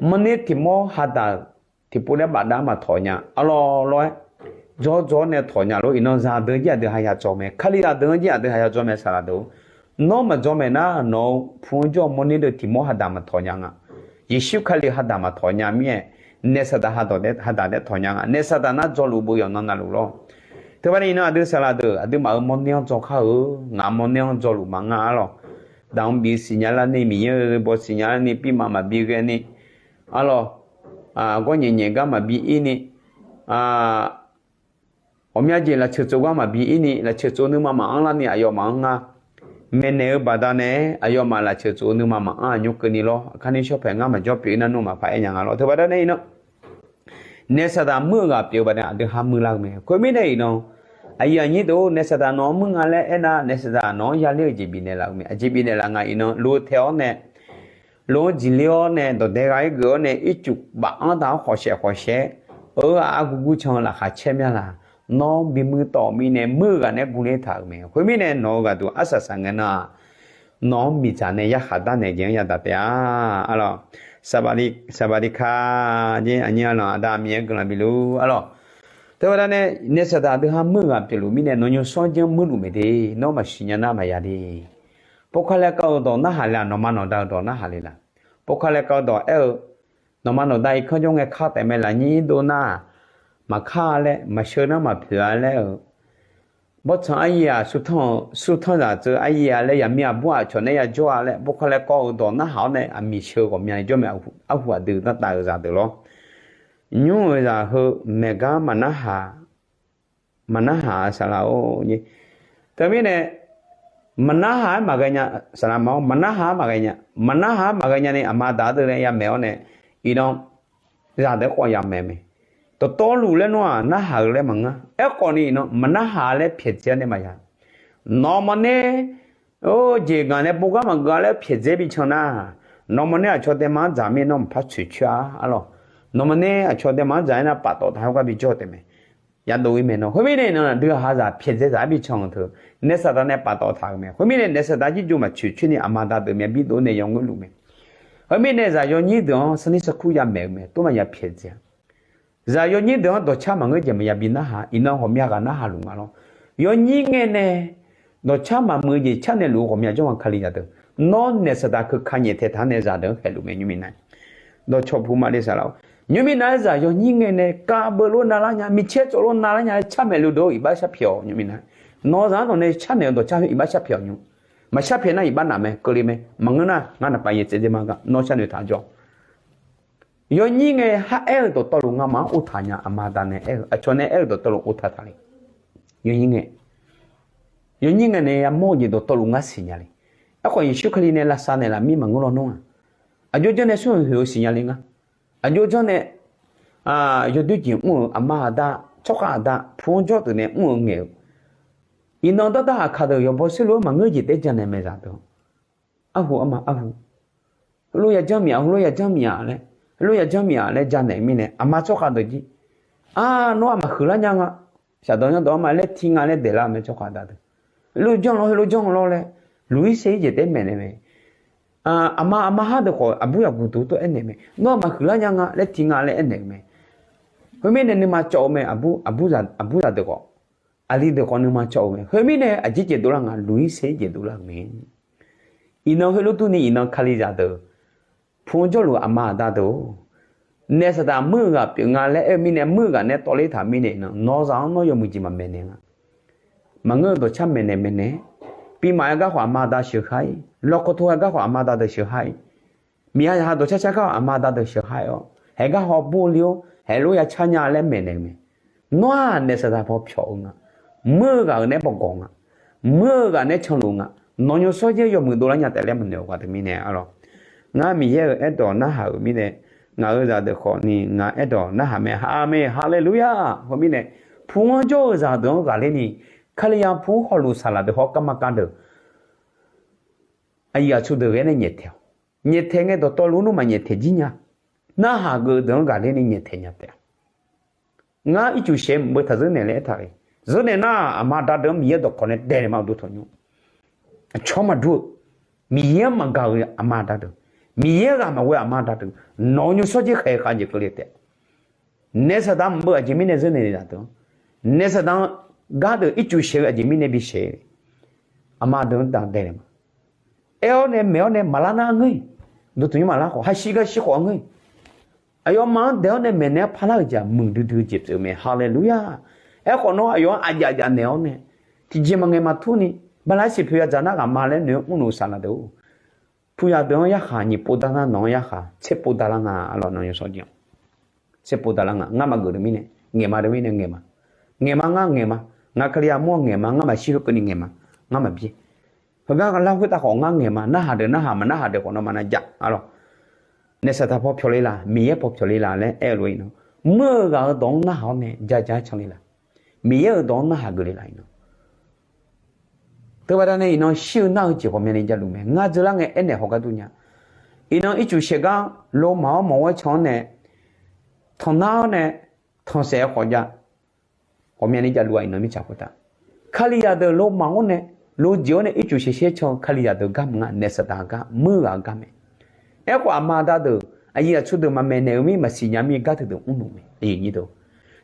mawrner tiq mawr hadaq-euq tiqpov nae bafdav maqtawq nya arlawr lawr-aer, dzawr dzawr-awr nae tawq nya lor. Iqnan zaqdeuq jir aqdui haya dzaw mae. Kalizaq deuq-anr jir aqdui haya dzaw mae saqlaq deuq. Nawr maqdzaw maeq nar nawq-eu pu-anr jawr-eu mawrner deuq tiq mawr hadaq maqtawq nya nga. Yeqsur Kali hadaq maqtawq nya mir-aer, naeqsaqdaq hadaq daef tawq nya nga. Naeqsaqdaq nar dzawluf beu yawqnan navluf lawr. Teubaqda iqnan aqdui saqlaq deuq aqduimaf-euq mawrner-anr dzaw kar-eu, ngaq mawrner-anr dzawluf maqngeur arlawq. Daq-anr bif siqnya larni, Miqyaer-euq baw siqnya larni, pirma maqbi ghaeni arlawq, gawr nyaef nyaef gar maqbi ir ni, ghawqmya jeq lafceuq tsov gar maqbi ir ni, lafceuq tsov nuima maqanr larni aqyawfmaf-anr ngar maeqnaeq-eu baqdanae, aqyawfmaf lafceuq tsov nuima maqanr aqnymr keuvni lawr. Aqkar ni shawr paeq ngar maqjawr pyeuf-ir nar nmr maqpar aer nya nga lawr. Teubaqda nae iqnan naeqsaqdaq muir-eu ghaq pyeuf-eu baqdanae aqdui ha muir lar-eu mae. Khoermirnae iqnan aqyuif aqnyir deuq-or, naeqsaqdaq nawq-anr muir nga laer aernar, naeqsaqdaq nawq-anr yale-eu jeq bifnaeq laf-eu mae. Aqjeq bifnaeq laf nga iqnan lof-eu tae-awr nae, lof-anr jeqler-awr nae, dawqdae gha-ir geuf-awr nae, ircuf baf-anr taq-awr khawqshaef khawqshaef-aer, eu-aq argu gurcan-eu laqkhaq caer mya laq. Nawr bimuir tawv-euq mirnae muir-eu ghaq nae guvler taq-euq mae. Khoermirnae nawq-eu ghaqduq arsaq saq ngae nar-aq, nawq-anr miqdzaq nae yarkhaq darnaeq jeq-anr yadaq taef-a. Arlawq, saqbaqli ka, aqnyir arlawq, aqda Miqyaer guiqlanq bifluf arlawq. Teubaqda nae naeqsaqdaq aqdui ha muir-eu ghaq pyeufluf mirnae nawq nymrsanr janr muirluf mae de. Nawr maqsiq nya nar maqya de. Pawkar laer kar-eu dawq narhaq le-aq, nawqma nawqda-eu dawq narhaq le laq. Pawkar laer kar-eu dawq aer-eu, nawqma nawqda irkanr jawr ngae kar taef mae laf nyir dov nar, maqkar-a laer, maqsheu nar maqpoeq-a laer-euq, bawrtsanq aryaer-aq, surtanr zaq tseuv aryaer-a laer, yaqmir aqbur aqcawq nae yajawr-a laer, pawkar laer kar-eu dawq narhaq-awr nae aqmiq sheu ghawqmya jawr mae. Arhu aqdui dartav-eu zaqdeuq lawr. Nymr-euq zaq heu maeqgar maqnarhaq, maqnarhaq-a saqlaq-or. Teumirnae maqnarhaq-aer maqghae nya, saqlaq ma-awr maqnarhaq-aer maqghae nya, maqnarhaq-aer maqghae nya ni aqma daq-a deuq nae yamaeq-awr nae, iqnan zaqdeuq-anr khawf yamaeq mae. Dawqtawvluf laer nawr-aq narhaq-eu laer maqngeur. Aerkhawf ni iqnan maqnarhaq laer pyaeqdzae-awr nae maqya. Nawqmaner, or, jeq ngaq nae bogar maqgeuf-a laer pyaeqdzae bican nar, nawqmaner aqcawq daema-anr dzaq mir nawr maqpar tsoeqcoer-a arlawq. Nawqmaner aqcawq daema-anr dzaq-aer nar paftawf taq hawgar bi jawr taef mae. Yadov-ir mae nawr. Khoermirnae iqnan aqdui haqzaq pyaeqdzae zaq-aer bican-euq teu, naeqsaqdaq nae paftawf taq-euq mae. Khoermirnae naeqsaqdaq jirjov maqtsoeqcoer ni aqma daq deuq myav birdof nae yawngeur luf mae. Khoermirnae zaq yawnyir deuq-anr sarnir sarkur yamaeq-eu mae, tov maqya pyaeqdzae-a. Zaq yawnyir deuq-anr dawqcar maqngeur jeq maqya bi narhaq, iqnan ghawqmya ghaq narhaq luf nga lawr. Yawnyir ngae nae dawqcar maqmuiq-eu jeq carnaeq luf-eu ghawqmya jawr nga Kalizaq deuq. Nawr naeqsaqdaq keuka nyaeftaeq taq nae zaqdeuq-anr khaeqluf mae nymrmiq nar. Dawqcawq puq ma le saqlaq-or. Nymrmiq nar zaq yawnyir ngae nae kav beuvlof navlar nya, micaer tsoflof navlar nya-aer carmaeq luf deuq-or iqbax sharpyaeq-awq nymrmiq nar. Nawq zaq-anr nawq nae carnaeq-eu dawqcar heu iqbax sharpyaeq-awq nymr. Maqsharpyaeq nar iqbax naf mae, keuvle mae. Maqngeur nar ngar naqpav yaeq tsaevdzer ma gar nawr sharnoeq taq jawr. Yawnyir ngae har aer-eu dawqtawvluf ngamaf-anr uvtaq nya aqma daq nae aer-eu, aqcawq nae aer-eu dawqtawvluf uvtaq taq le. Yawnyir ngae, yawnyir ngae nae yamawr-eu jeq dawqtawvluf ngar siqnya le. Aerkhawf Yeqsur Kali nae lavsav naeqlaf mir maqngeur lawnmr-aq, aqjox janr nae smrhuiq huiq-eu siqnya le ngar. Aqjox janr nae yawdoer jeq mr-euq aqma aqda, tsawrkhav aqda pu-anr jawr deuq nae mr-eu ngaeq-eu, iqnan dardarhaq kaq deuq yawqbaw saerlu-aer maqngeur jeq taef-aer janaeq mae zaq deuq. Arhu arma arhu. Heulof yajanr miq-aq, heulof yajanr miq-aq laer, heulof yajanr miq-aq laer janaeq mirnae aqma tsawrkhav deuq jir. Ar, nawr aqmaq huiqlar nya nga. Shaqdawq yanrdawq-anr ma laer ti nga laer daeqlar-eu mae tsawrkhav aqda deuq. Heulof janr lawr, heulof janr lawr laer, luq-ir saer-ir jeq taef-aer maeqnaeq mae. Aqma aqma har deuq khawf aqbur yaqguq duq tov aernaeq mae. Nawr aqmaq huiqlar nya nga laer ti nga laer aernaeq-eu mae. Khoermirnae nuima cawv-eu mae, aqbur zaqdeuq khawf, aqli deuq khawf nuima cawv-eu mae. Khoermirnae aqjeq jeq dovlar nga, luq-ir saer jeq dovlar-euq mae. Iqnan heulof durni iqnan Kalizaq deuq, pu-anr jawrluf aqma aqda deuq-or, naef saqdaq muir-eu ghaq pyeuf nga laer aer-eu mirnae, muir-eu ghaq nae tawvler taq mirnae iqnan nawq-eu zaq-anr nawr yawmuiq jeq maqmaeq naeq nga. Maqngeur-eu dawqcar maeqnaeq maeqnaeq-aer, pimaf-aer gar khawf aqma aqda sheuqhar-ir, lawkawr tor-aer gar khawf aqma aqda deuq sheuqhar-ir, miqya yaqha dawqcar car gar aqma aqda deuq sheuqhar-ir-awr, haeq gar haw bor le-awr, haeqlof ya car nya laer maeqnaeq-eu mae. Nawr-aq naef saqdaq paw pyawq-eu nga. Muir-eu ghaq-euq nae bawgawq nga. Muir-eu ghaq nae canluf nga. Nawq nymr sawr jaer yawmuiq dovlar nya taef laer maqnoeq-eu ghaq teumirnae arlawq. Ngar Miqyaer-euq aerdawq narhaq-euq mirnae, ngaq-euq zaqdeuq khawfni ngaq aerdawq narhaq mae, ha mae, haleluya. Khoermirnae, pu-anr jawr-eu zaqdeuq-anr ghaqler ni, Kalizaq pu-anr hawluf saqlaq deuq hawr garma kav deuq, aqyuif aqtsu deuq ghae nae nyaeftaeq-awq. Nyaeftaeq ngae dawqtawvluf nmr maqnyaeftaeq jir nya. Narhaq geuf deuq-anr ghaqler ni nyaeftaeq nya taef-a. Ngar ircuf shaeq mq beu taq zeur naeq laer aertaq-euq, zeur naeq nar aqma aqda deuq-anr Miqyaer dawqkawq nae daeq naeq ma uqduq tanqnymr. Aqcawq-anr maqdur-eu, Miqyaer-anr maqgaq-eu aqma aqda deuq, Miqyaer ghaq maqghoe aqma aqda deuq, nawq-eu nymr sawr jaer khaeq khav jeq keuvle taef. Naef saqdaq mq beu aqjeq mirnae zeur naeq zaq deuq-anr, naef saqdaq-anr gardeuq ircuf shaeq-eu aqjeq mirnae bi shaeq-eu aqma deuq-anr daeq naeq ma. Aer-awr nae maeq-awr nae maqlar nar ngeur-iq, uqduq tanqnymr maqlar khawf, hashir gar shir khawf ngeur-iq, aqyawfmaf-anr daeq-awr nae maeqnaeq-aer parlar-euq jeq-aq muiqdui dui-eu jeq pyeuf-eu mae, haleluya. Aerkhawf nawr aqyawf-anr aqjaf jaf naeq-awr nae, tiqjeq maqngaeq maqtur ni, bala siq poeq yadzaq nar ghaq ma laer noeq-aer mrluf saqlaq deuq-or, puyaq deuq-anr yarkhaq nyiq pov dar nar nawq-anr yarkhaq tser pov dar lar nga, arlawq nawq yawshawr jeq-anr tser pov dar lar nga. Ngar maqgeuf deuq mirnae ngaeq ma, deuq mirnae ngaeq ma. Ngaeq ma, ngar ngaeq ma. Ngaq Kalizaq mur-anr ngaeq ma, ngar maqshir khoerkeuvni ngaeq ma. Ngar maqbyaer. Heugar lar khoertav khawf ngar ngaeq ma, narhaq deuq narhaq, maqnarhaq deuq khawf nawmaf nav jaf, arlawq. Naef saqdaq paw pyawq le laq, Miqyaer paw pyawq le laq laer aer-eu lof-aer iqnan, muir-eu ghaq-euq dawq-anr narhaq-awr nae ja ja-aer can le laq, Miqyaer-euq dawq-anr narhaq geuf le laq iqnan. Teubaqda nae iqnan shir-eu nar-eu jeq ghawqmyani javluf mae. Ngar dzeurlar ngae aernaeq haw gar dur nya. Iqnan ircuf shaeq gar lomaf-awr mawq-aer can-awr nae, tanqnar-awr nae, tanqsaef-aer khawf jav, ghawqmyani javluf-a iqnan mirtsaq khoertav. Kalizaq deuq lomaf-awr nae, lojeq-awr nae ircuf shaeq shaer can-eu Kalizaq deuq gar maqnga, naef saqdaq gar, muir-eu ghaq gar mae. Aerkhawf aqma aqda deuq, aqyuif aqtsu deuq maqmaeq naeq-eu mir maqsiq nya mir gar teu deuq mrluf mae.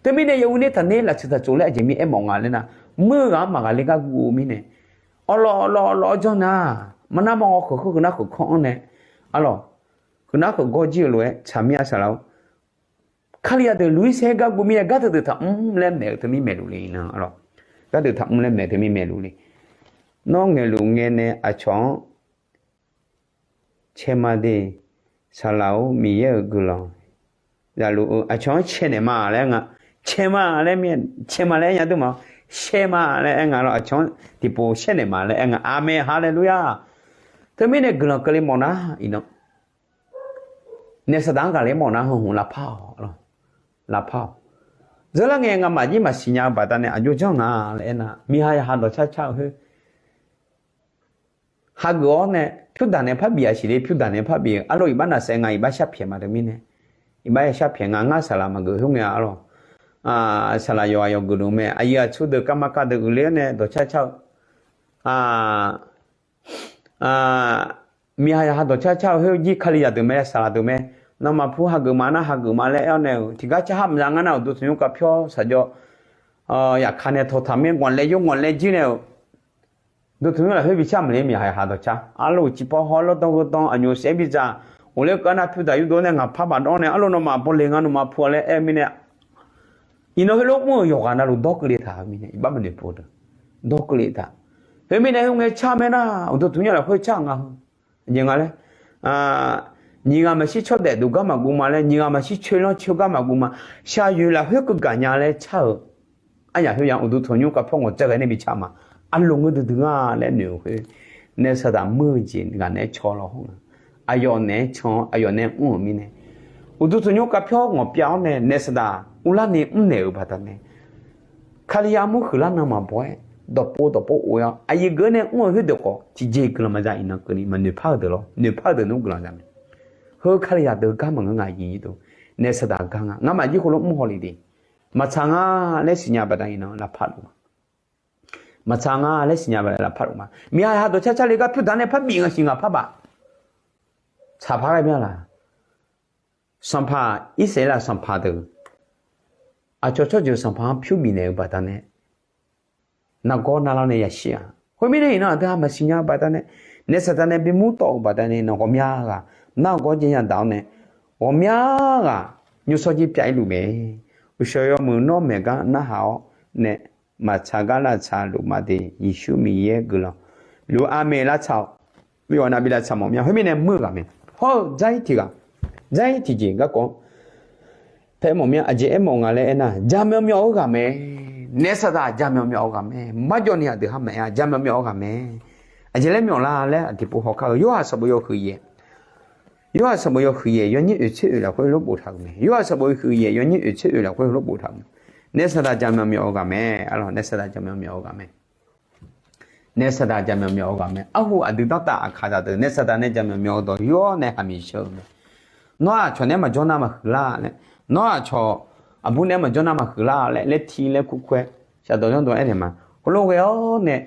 Teumirnae yawhuiq ner taqner laftseuq taqtsof laer aqjeq mirnae aermawf nga laer nar, muir-eu ghaq-anr maqghaqler gar guv-eu mirnae, awqlawf awqlawf awqlawf-awr janr nar, maqnar maqghawq kheuq khoer gheuqnar kheuq kanr-anr nae, arlawq, gheuqnar kheuq gawr jir-eu lof-aer tsaqmir-a saqlaq-or, Kalizaq deuq luq-ir saer gar guv mirnae gar teu deuq taqmr laer maeq-eu teumirnae maeqluf le iqnan, arlawq. Gar deuq taqmr laer maeq-eu teumirnae maeqluf le. Nawr ngaeqluf ngae nae aqcawq-anr caema de, saqlaq-or Miqyaer-euq guiqlanq zafluf-eu aqcawq-anr caenaeq ma laer aer nga. Caema laer mir, caema laer aer nya dui ma. Shaer ma laer aer nga lawr, aqcawq-anr tiqpov shaernaeq ma laer aer nga. Aqmeq, haleluya. Teumirnae guiqlanq keuvle mawf nar iqnan, naef saqdaq-anr ghaqler mawf nar heu hmq lavpar-awq, lavpar-awq. Dzeurlar ngae ngamaf jir maqsiq nya-eu baqdanae aqjox janr nga laer aernar, miqha yaqha dawqcar car-eu khoer hageuf-awr nae, pyurdaq nae parbif-a siqle, pyurdaq nae parbif-eu arlawr, iqbax nafsaef nga, iqbax sharpyaeq ma teumirnae, iqbax ya sharpyaeq nga, ngar saqlaq maqgeuf khoer ngae-a arlawq. Saqlaq yawqghaq yawqgeuf deuq mae, aqyuif aqtsu deuq kavma kav deuq uiqler-awr nae dawqcar car-eu miqha yaqha dawqcar car-eu khoer jir Kalizaq deuq mae, saqlaq deuq mae, nawmaf pu hageuf ma nar hageuf ma laer aer-awr nae-euq tiqgar car har maqza ngar nar, uqduq tanqnymr kavpyawr saqjawr yaqka nae tawqtaq mir ngawqlaev yawr ngawqlaev jir nae-euq uqduq tanqnymr lafkhoer bi car maqle, miqha yaqha dawqcar arlawr, uqcif paw haw lawrdan gheudan aqnyoq saef-aer bidzaq, ghofler keuv-a nar pyurdaq yurdov-awr nae ngaqpar baqdawr nae arlawr nawmaf bawle nga nawmaf pu-a laer aer-eu mirnae, iqnan heulof mr-euq yawqghaq navluf dawr keuvle taq-eu mirnae, iqbax maqnoeq pov deuq dawr keuvle taq. Khoermirnae heu ngae car mae nar, uqduq tanqnymr lafkhoer car nga heu jeq nga laer, nyiq ghaq maqshir tsawrdaef duq gar maqguv ma laer, nyiq ghaq maqshir coeqlanr coeq gar maqguv ma, shaqyoeq lafkhoer keugaq nya laer car-euq aryaq khoer ya uqduq tanqnymr kavpyawr ngawqtsaev ghae nae bi car ma. Arlawq ngeur duidui nga laer noeq-euq khoer, naef saqdaq muir-eu jeq ghaq naeq-aer caw lawr hawr nga. Aqyawf naeq-aer can-awr aqyawf nae mr-euq mirnae, uqduq tanqnymr kavpyawr ngawqpyav-awr nae naef saqdaq uvlar ni mrnaeq-euq baqdanae, Kalizaq armur huiqlar nan maqbaw-aer, dawqpov dawqpov of-aer-awr aqyuif geuf-awr nae mr-eu khoerdeuq khawf tiqjeq guiqlanq maqza iqnan keuvni maqnoeqpar-eu deuq lawr, noeqpar-eu deuq nmr guiqlanq za mae. Heu Kalizaq deuq gar maqngeur nga, aqyuif aqnyir deuq, naef saqdaq gar nga, ngamaf jir heulof mr haw le de. Maqtsaq nga laer siqnya baqda iqnan lavpar luf ma. Maqtsaq nga laer siqnya baqda lavpar luf ma. Miqha yaqha dawqcar car le gar pyurdaq nae parbif nga siq ngaq parbaf tsaqpar ghae mya laq. Sanqpaq, Irsaqleqlav sanqpaq deuq, aqcawq tsawrjeuq sanqpaq-anr pyur bifnaeq-eu baqdanae, nargawr narlar nae yashir-aq. Khoermirnae iqnan aqdui-aq maqsiq nya-eu baqdanae, naef Saqdaq nae bimur tawv-euq baqdanae iqnan ghawqmya ghaq nar-eu gawr jaer yadaq-awr nae, ghawqmya ghaq nymrshawr jir pyav-ir luf mae. Uqshawq yawmuiq nawr maeq gar narhaq-awr nae, maqtsaq gar lavtsaq luf ma de, Yeqsur Miqyaer guiqlanq luf-eu aqmeq lavtsaq-awq. Yawqha navbi lavtsaq mawf mya. Khoermirnae muir-eu ghaq mae. Hawr-eu dzar-ir tiq ghaq, dzar-ir tiqjeq garkawv paer mawf mya. Aqjeq aermawf nga laer aernar, jaqmyawf myawf-eu ghaq mae. Naef Saqdaq jaqmyawf myawf-eu ghaq mae. Marjawv ni aqdui ha maqaer-a, jaqmyawf myawf-eu ghaq mae. Aqjeq laer myawf lar laer aqtiqpov hawkar-eu Yorhaq sanqbof yawhuiq yaef, Yorhaq sanqbof yawhuiq yaef yawnyir oeq tser oeq lafkhoer heulof boftaq-euq mae. Yorhaq sanqbof yawhuiq yaef yawnyir oeq tser oeq lafkhoer heulof boftaq-euq mae. Naef Saqdaq jaqmyawf myawf-eu ghaq mae. Arlawq, naef Saqdaq jaqmyawf myawf-eu ghaq mae. Naef Saqdaq jaqmyawf myawf-eu ghaq mae. Arhu aqdui danrtav aqkaq zaqdeuq naef Saqdaq nae jaqmyawf myawf-eu dawq yawr nae haqmiq sheu-eu mae. Nawr aqcawq nae maqjawr nar maqhuiq lar laer, nawr aqcawq aqbur nae maqjawr nar maqhuiq lar laer, laer tir laer kur kur-aer shaqdawq zanrdawq aernaeq ma. Heulof ghae-awr nae,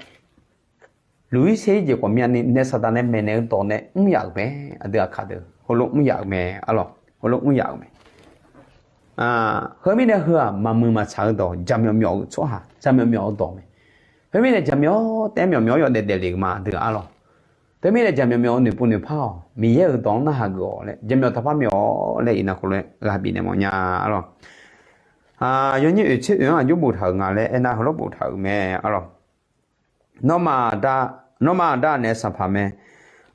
luq-ir ser-ir jeq ghawqmyani naef Saqdaq nae maeqnaeq-eu dawq nae mr yaf-euq mae. Aqdui aqkaq deuq heulof mr yaf-euq mae. Arlawq, heulof mr yaf-euq mae. Heumirnae heu-aq maqmuiq maqtsaq-eu dawq, jaqmyawf myawf-eu tsawrhaq, jaqmyawf myawf-eu dawq mae. Khoermirnae jaqmyawf taef-aer myawf myawf-awr yawdaef daefle-euq ma aqdui arlawq. Teumirnae jaqmyawf myawf-eu noeqpov noeqpar-awq, Miqyaer-euq dawq-anr narhaq geuf-awq laer jaqmyawf taqpar myawf-awr laer iqnan khoerlof-aer ghaq bifnaeq mawf nya arlawq. Yawnyir oeq tser oeq-anr aqjox boftaq-euq nga laer aernar heulof boftaq-euq mae arlawq. Nawmaf aqda, nawmaf aqda naef Sanqpaq mae.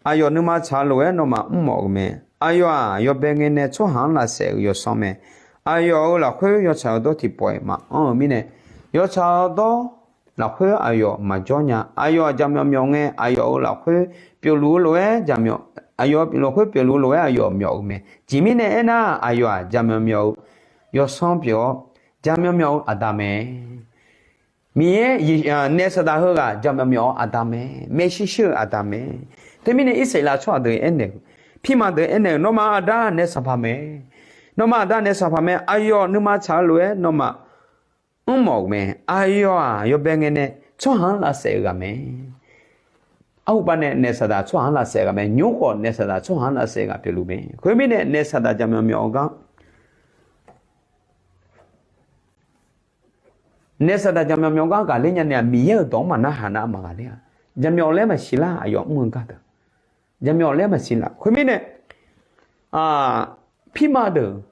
Aqyawf nuima tsaq-eu lof-aer nawmaf mr-awq-euq mae. Aqyawf-aq yawbae ngae nae tsawrhaq-anr lavsaef-euq yawsanr mae. Aqyawf-euq lafkhoer yawtsaq-eu dawr tiqpawf-iq maqanr-eu mirnae, yawtsaq-eu dawr lafkhoer aqyawf maqjawr nya. Aqyawf-aq jaqmyawf myawf ngae, aqyawf-euq lafkhoer pyeufluf-eu lof-aer jaqmyawf, aqyawf-euq lafkhoer pyeufluf-eu lof-aer aqyawf myawf-euq mae. Jeq mirnae aernar, aqyawf-aq jaqmyawf myawf-eu yawsanr pyeuf-awr, jaqmyawf myawf-eu aqda mae. Miqyaer, naef Saqdaq heughaq jaqmyawf myawf-eu aqda mae. Maershuir shuir-eu aqda mae. Teumirnae Irsaqleqlav tsawrhaq deuq aernaeq-eu, pirma deuq aernaeq-eu, nawmaf aqda naef Sanqpaq mae. Nawmaf aqda naef Sanqpaq mae. Aqyawf nuima tsaq-eu lof-aer nawmaf mr mawf-euq mae. Aqyawf-aq yawbae ngae nae tsawrhaq-anr lavsaef-eu ghaq mae. Arhupav nae naef Saqdaq tsawrhaq-anr lavsaef-eu ghaq mae. Nymr khawf naef Saqdaq tsawrhaq-anr lavsaef-eu ghaq pyeufluf mae. Khoermirnae naef Saqdaq jaqmyawf myawf-eu gar Naef Saqdaq jaqmyawf myawf gar ghaqler nya nae-aq, Miqyaer-euq dawq-anr maqnarhaq nar maqghaqler-a. Jaqmyawf laer maqsiq lar, aqyawf mr-eu gar deuq. Jaqmyawf laer maqsiq lar. Khoermirnae, pirma deuq,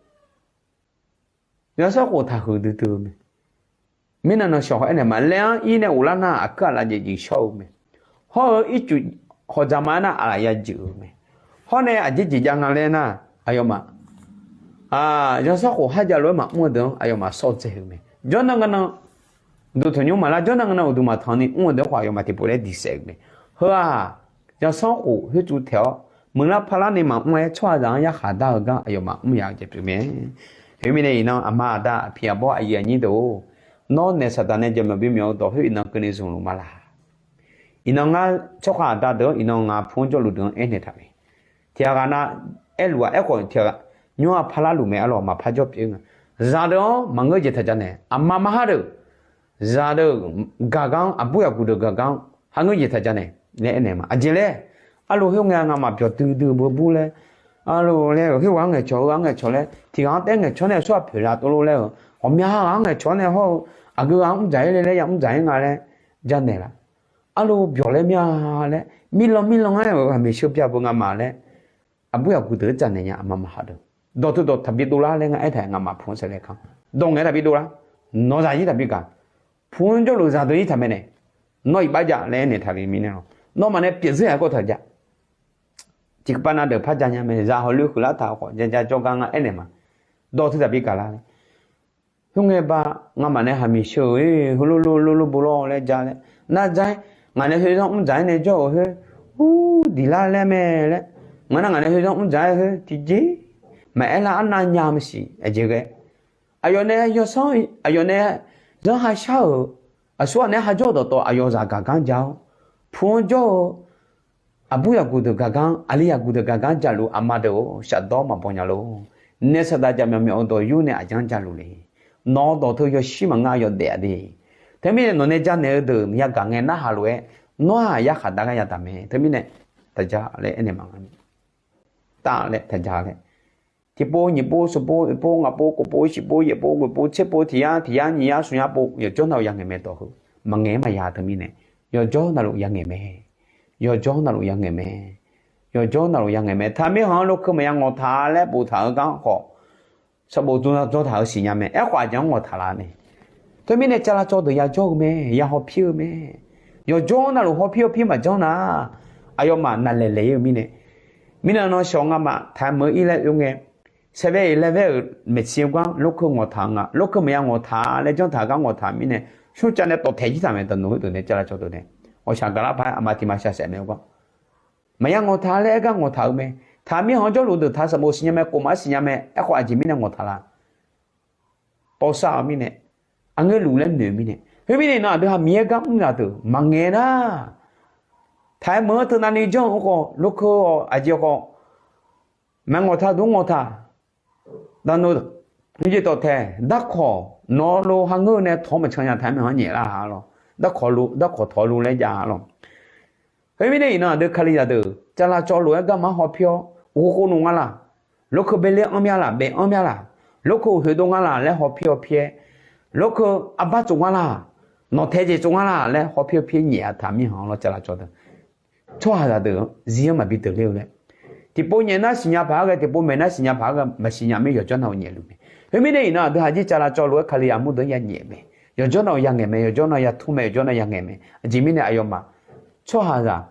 yawsanr khof taqhuiq duidui-eu mae. Mirnan nan shawq haw aernaeq ma laer-anr ir nae ghoflar nar, aqkuir aqlaf jeq jeq shawr-eu mae. Hawr-eu ircuf hawqdzaq ma aernar, aqlaf ya jeuq-eu mae. Hawr nae aqjeq jeq jav nga laer nar, aqyawfmaf yawsanr khof har javlof-aer maqmr-eu deuq-anr aqyawfmaf sawr dzae-eu mae. Jawrnan nganan, uqduq tanqnymr maqlar, jawrnan nganan uqduq maqtanq ni mr-eu deuq khawf aqyawfmaf tiqpov laer diq saef-eu mae. Heu-aq, yawsanr khof khoertsuv taeq-awr, muiqlar parlar ni maqmr-aer tsawrhaqzaq-anr yarkhaq dar-eu gar aqyawfmaf mr ya-eu jeq pyeuf mae. Khoermirnae iqnan aqma aqda aqpiq aqbawr aqyuif aqnyir deuq-or, nawr naef Saqdaq nae jaqmyawf bimyawf-eu dawq khoer iqnan keuvni zmq luf ma laq? Iqnan ngar tsawrkhav aqda deuq-anr iqnan ngaq pu-anr jawrluf deuq-anr aernaeq taq mae. Tiqghaq ghaq nav aerluf-aq, aerkhawf tiqghaq nymr-aq parlar luf mae. Arlawq, maqpar jawr pyeuf-ir nga. Zaqdeuq-anr maqngeur jeq taq ja naeq, aqma maqha deuq, zaqdeuq gaqgar-anr, aqbur yaqguq deuq gaqgar-anr, haqngeur jeq taq ja naeq laer aernaeq ma. Aqjeq laer, arlawq, khoerngae ngamaf byawq duidui-eu bur laer, arlawq laer-euq khoerghaq-anr ngaeqcawq-eu, anr ngaeqcawq laer tiqghaq-anr taef ngaeqcawq nae tsawrhaq poeqlaf tov lor laer-euq ghawqmya ghaq-anr ngaeqcawq nae hawr-eu, aqgeu ghaq-anr mr dzaq-ir le laer ya mr dzaq-ir nga laer ja naeq laf. Arlawq, byawq laer mir-a laer, mirlan mirlan-aer-euq ghaqmiq sheu bya beu ngamaf laer, aqbur yaqguq deuq-anr ja naeq nya, aqma maqha deuq. Dawq teu dawq taqbi dovlar laer ngar aertaq-euq, ngamaf pu-anr saef laer kan. Dawq ngaeq-aer taqbi dovlar. Nawq zaqyir taqbi gaq. Pu-anr jawrluf zaqdeuq-ir taq mae nae, nawr iqbax jav laer aernaeq taq le mirnae lawr. Nawmaf nae pyeuf zeur-aq kawv taq jav. Tiqkawv pav nav deuq par ja nya mae, zaq hawloer huiqlar taq khawf ja ja jawrgar ngar aernaeq ma. Dawq teu taqbi gaq lar laer. Khoerngae ba, ngamaf nae haqmiq sheu-eu, heulof lof lof lof bo lawr laer ja laer, nar ja-aer, ngaq nae khoerzanr mr dzaq-aer nae jawr-euq khoer, ur, diq lar laer mae laer, ngaq nar ngaq nae khoerzanr mr dzaq-aer khoer tiqjeq maqaer lar arnav nya maqsiq. Aqjeq ghae, aqyawf nae yawsanr, aqyawf nae zanr ha shar-euq, aqsurghaq nae ha jawr-eu dawqtawv aqyawf zaq gaqgar ja-awr, pu-anr jawr-eu aqbur yaqguq deuq gaqgar-anr, aqli yaqguq deuq gaqgar-anr jaluf aqma deuq-or, shafdawr maqbaw nya lor. Naef Saqdaq jaqmyawf myawf-eu dawq yur nae aqjeq-anr jaluf le. Nawq-eu dawq teu yawshir maqnga yawdaef-a de. Teumirnae nawq nae ja naeq-eu deuq yagaq ngae narhaq lof-aer, nawr-aq yarkhaq dar gar yadaq mae. Teumirnae taq ja laer aernaeq ma. Taf laer taq ja laer. tiqpov, nyiq pov, smq pov, oeq pov, ngaq pov, kov pov, shiq pov, yaeq pov, ghoeq pov, tser pov, tiq yar, tiq yar, nyiq yar, smq yar pov, yawqjawr navluf ya ngaeq mae dawq heu. Maqngaeq-aer maqya teumirnae, yawqjawr navluf ya ngaeq mae. Yawqjawr navluf ya ngaeq mae. Yawqjawr navluf ya ngaeq mae. Taqmirkhanq-anr lokeu maqya ngawqtaq laer boftaq-eu gar khawf, sanqbof dawr taq-eu siqnya mae. Aerkhawf aqjeq-anr ngawqtaq la nae, teumirnae cavlav cawv deuq yajawr-eu mae, ya hawpir-eu mae. Yawqjawr navluf hawpir hawpir maqjanr nar, aqyawfmaf naqlaeq laeq-ir-eu mirnae, mirnan nan shawq ngamaf taq-aer meuq-ir laer oe ngae, saeqbae-iq laeqbae-euq maeqshi-eu gar lokeu ngawqtaq-eu nga, lokeu maqya ngawqtaq laer janr taq-eu gar ngawqtaq mirnae, smrcav nae tawqtaeq jir taq mae. Daqnoeq heudeuq nae cavlav cawv deuq nae, ghawqshaq gaqlar paq-aer aqma tiq ma shaq saef mae-eu gar, maqya ngawqtaq laer aer gar ngawqtaq-eu mae. Taqmirkhanq jawrluf deuq taq sanqbof siqnya mae, kofmaf-anr siqnya mae. Aerkhawf aqjeq mirnae ngawqtaq la, tawvsar-eu mirnae, aqngaeq luf laer noeq-eu mirnae. Khoermirnae iqnan aqdui ha Miqyaer gar mr zaq deuq maqngaeq nar, taq-aer meuq-anr teunav ni janr-eu khawf, lokeu-awq aqjeq khawf, maqngawqtaq dmr ngawqtaq, daqnoeq, nyiq jeq tawqtaeq darkawq nawq lo ha ngeur-eu nae tawq-anr maqcan nya taq-aer meuq-anr nyaef lar-a lawq. Darkawq lo, darkawq tawq lo laer jav-a lawq. Khoermirnae iqnan aqdui Kalizaq deuq cavlav cawv lof-aer garma-anr hawpir-awr, ghovkhov nmr nga laq, lokeu baeler anr mya laq, baef anr mya laq, lokeu khoeqdov nga laq laer hawpir hawpir-aer, lokeu arbar tsov nga laq, nawqtae jeq tsov nga laq laer hawpir hawpir nyaef-a taqmirkhanq lawr cavlav cawv deuq. Tsawrhaqzaq deuq-anr zir-anr maqbi deuq ler-eu laer, tiqpov nyaef nar siqnya paq-aer ghae, tiqpov maeq nar siqnya paq-aer ghae maqsiqnya mir yawqjawr nav-eu nyaef luf mae. Khoermirnae iqnan aqdui haqjir cavlav cawv lof-aer Kalizaq mur deuq-anr ya nyaef mae. Yawqjawr nav-eu ya ngaeq mae, yawqjawr nav ya tmr mae, yawqjawr nav ya ngaeq mae. Aqjeq mirnae aqyawfmaf tsawrhaqzaq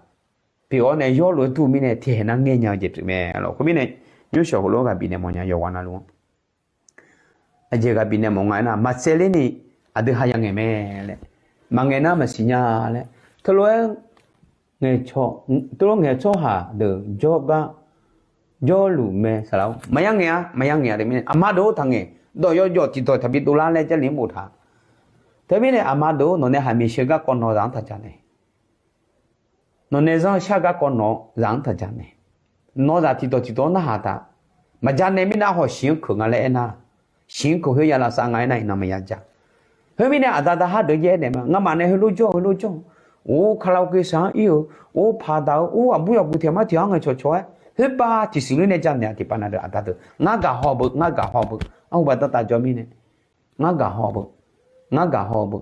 pyeuf-awr nae yawrlof-aer dur mirnae tiqhaeq nar ngaeq nya-eu jeq pyeuf mae. Khoermirnae nymrshawq heulof-aer ghaq bifnaeq mawf nya yawqghaq navluf-anr. Aqjeq ghaq bifnaeq mawf nga aernar, maqtsaevler ni aqdui ha ya ngaeq mae laer, maqngaeq nar maqsiq nya laer, teulof-aer ngaeq-eu tsawrhaq deuq jawrgar jawrluf mae saqlaq-or. Maqya ngaeq-a, maqya ngaeq-a teumirnae aqma deuq-or taqngaeq, dawq yawjawf tiqdawq taqbi dovlar laer Jarlif-anr boftaq. Teumirnae aqma deuq-or nawqnae haqmiq sheugar kawv nawq zaq-anr taqja naeq, nawqnae zanr shar gar kawv nawq zaq-anr taqja naeq, nawq zaq tiqdawq tiqdawq-anr narhaq taq. Maqja nae mirnae arhawq shiq-anr keuq nga laer aernar, shiq-anr keuq khoer ya lavsav nga aernar iqnan maqya ja. Khoermirnae aqda daqhar deuq jaev-aer naeq ma, ngamaf nae heulof jawr-eu heulof jawr-eu, or karaoke saq-anr ir-eu, or paq daq-eu, or aqbur yawqguq tiq maq tiq-anr ngaeq cawqcawq-aer, khoerpav tiqsiq lof nae ja naeq-a tiqpav na deuq aqda deuq ngar gaq haw beu, ngar gaq haw beu, arhu baqda taf jawr mirnae, ngar gaq haw beu, ngar gaq haw beu.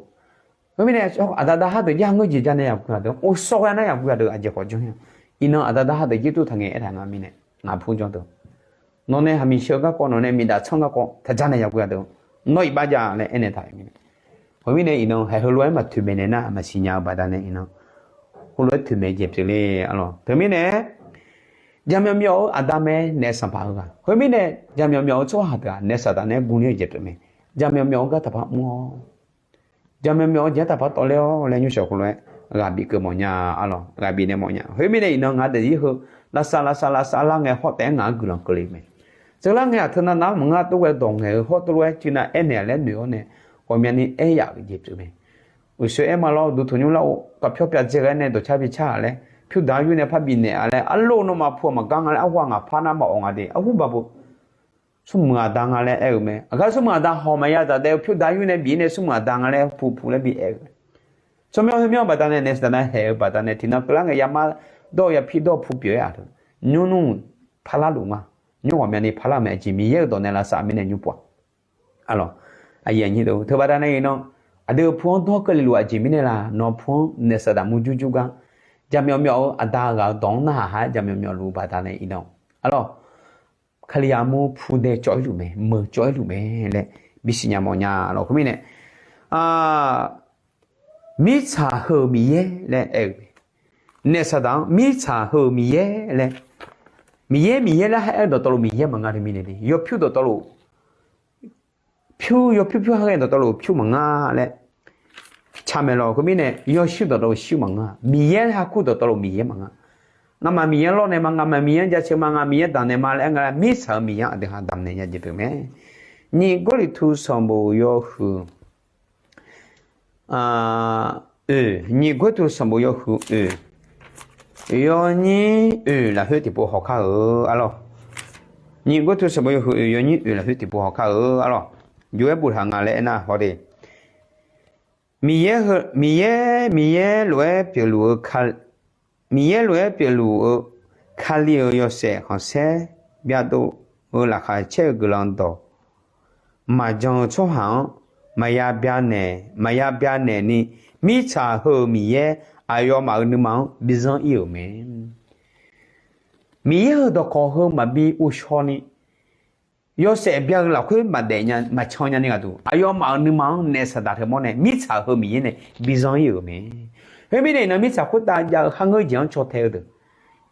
Khoermirnae aqda daqhar deuq jar ngeur jeq ja nae yaqguq yaq deuq, or sawr ghae nar yaqguq yaq deuq aqjeq khawf janr-a. Iqnan aqda daqhar deuq jir tov taqngaeq aertaq nga mirnae, ngaq pur janr deuq, nawqnae haqmiq sheugar kawv, nawqnae miqdaf tsanr gar kawv taqja naeq yaqguq yaq deuq, nawr iqbax ja laer aernaeq taq-euq mirnae. Khoermirnae iqnan haeq heulof-aer maqtoeq maeqnaeq nar maqsiq nya-eu baqdanae iqnan heulof-aer toeq maeq jeq pyeufle-a lawq. Teumirnae jaqmyawf myawf-eu aqda mae naef sanqpaq-eu ghaq. Khoermirnae jaqmyawf myawf-eu tsawrhaq deuq-aq naef saqdaq naeq-aer guvler-eu jeq pyeuf mae. Jaqmyawf myawf-eu gar taqpar mr-awr, jaqmyawf myawf-eu jeq-anr taqpar tawvler-awr laer nymrshawq khoerlof-aer ghaq bif keuv mawf nya-a lawq. Ghaq bif naeq mawf nya. Khoermirnae iqnan ngaq daefzir heu lavsav lavsav lavsav lar ngae hawr taef-aer ngaq-anr guiqlanq keuvle mae. Teular ngae-aq teunav nav-anr maqngeur tov ghae dawq ngaeq-eu hawr teulof-aer tiqnav aernaeq laer noeq-awr nae ghawqmyani aer yaf-euq jeq pyeuf mae. Uqshoe aer ma lawr, duq tanqnymr lar-or, kavpyawr pyavdzae ghae nae dawqcar bi car-a laer, pyur daq yur nae par bifnaeq-a laer, arlor nawmaf pu-aq maqgar nga laer, arhu-aq ngaq par nar maqawq nga de, arhu baq beu. Smrmuiq aqda nga laer aer-eu mae. Aqgar smrmuiq aqda hawq maqya zaq daef-eu pyur daq yur nae bif-ir nae smrmuiq aqda nga laer pu pu laer bi aer-eu mae. Tsawrmyanr khoermyanr baqdanae naef saqdaq nae haeq-eu baqdanae tiqnan keuvlar ngae yamar dawr-eu yapir dawr-eu pu pyeuf-aer-aq teu, nymr nmr parlar luf nga. Nymr ghawqmyani parlar mae. Aqjeq Miqyaer-euq dawq nae lavsav mirnae nymr pov-aq. Aqlawq, aqyuif aqnyir deuq teu baqdanae iqnan aqdui-euq pu-anr dawr keuvle luf aqjeq mirnae la, nawq pu-anr naef saqdaq murjur jur gar jaqmyawf myawf-eu aqda ghaq-eu dawq-anr narhaq ha-aer jaqmyawf myawf luf baqdanae iqnan, aqlawq, Kalizaq mur pu dae cawv-ir luf mae, meuq cawv-ir luf mae laer bisiq nya mawf nya lawq. Khoermirnae, mirtsaq heu-eu Miqyaer laer aer-eu mae. Naef saqdaq-anr mirtsaq heu-eu Miqyaer laer, Miqyaer Miqyaer laer ha aer-eu dawqtawvluf Miqyaer maqnga teumirnae, yawpyur dawqtawvluf pyur, yawpyur pyur ha ghae dawqtawvluf pyur maqnga laer car mae lawq. Khoermirnae yawshuir dawqtawvluf shuir maqnga, Miqyaer laer ha kur dawqtawvluf Miqyaer maqnga. Ngamaf Miqyaer-anr lawrnaeq ma, ngamaf Miqyaer-anr jaceuq ma, ngamaf Miqyaer damqnaeq ma laer aer nga laer, mirtsaq-eu Miqyaer-anr aqdui ha damqnaeq nya jeq pyeuf mae. Nyiq Gawrliqtu sanqbof yawhuiq oe, nyiq Gawrliqtu sanqbof yawhuiq oe, yawnyir oe lafkhoer tiqpov hawkar-eu arlawr. Nyiq Gawrliqtu sanqbof yawhuiq oe yawnyir oe lafkhoer tiqpov hawkar-eu arlawr. Jov-aer boftaq nga laer aernar hawde. Miqyaer, Miqyaer, Miqyaer lof-aer pyeufluf-eu, Miqyaer lof-aer pyeufluf-eu Kali-euq yawshaef khanqsaer byavdov eu laqkhaq caer-eu guiqlanq dawq maqjan-eu tsawrhaq-anr maqya byanaeq maqya byanaeq ni, mirtsaq heu-euq Miqyaer aqyawfmaf-euq nuima-anr bizanr ir-euq mae. Miqyaer-euq dawqkawq heu maqbi uvshaw ni, yawshaef bya-eu lafkhoer maqdaef nya maqcan nya ni gharduq, aqyawfmaf-euq nuima-anr naef Saqdaq teu mawr nae mirtsaq heu Miqyaer nae bizanr ir-euq mae. Khoermirnae iqnan mirtsaq khoertav jav-eu kharngeur jeq-anr caw tae-eu deuq,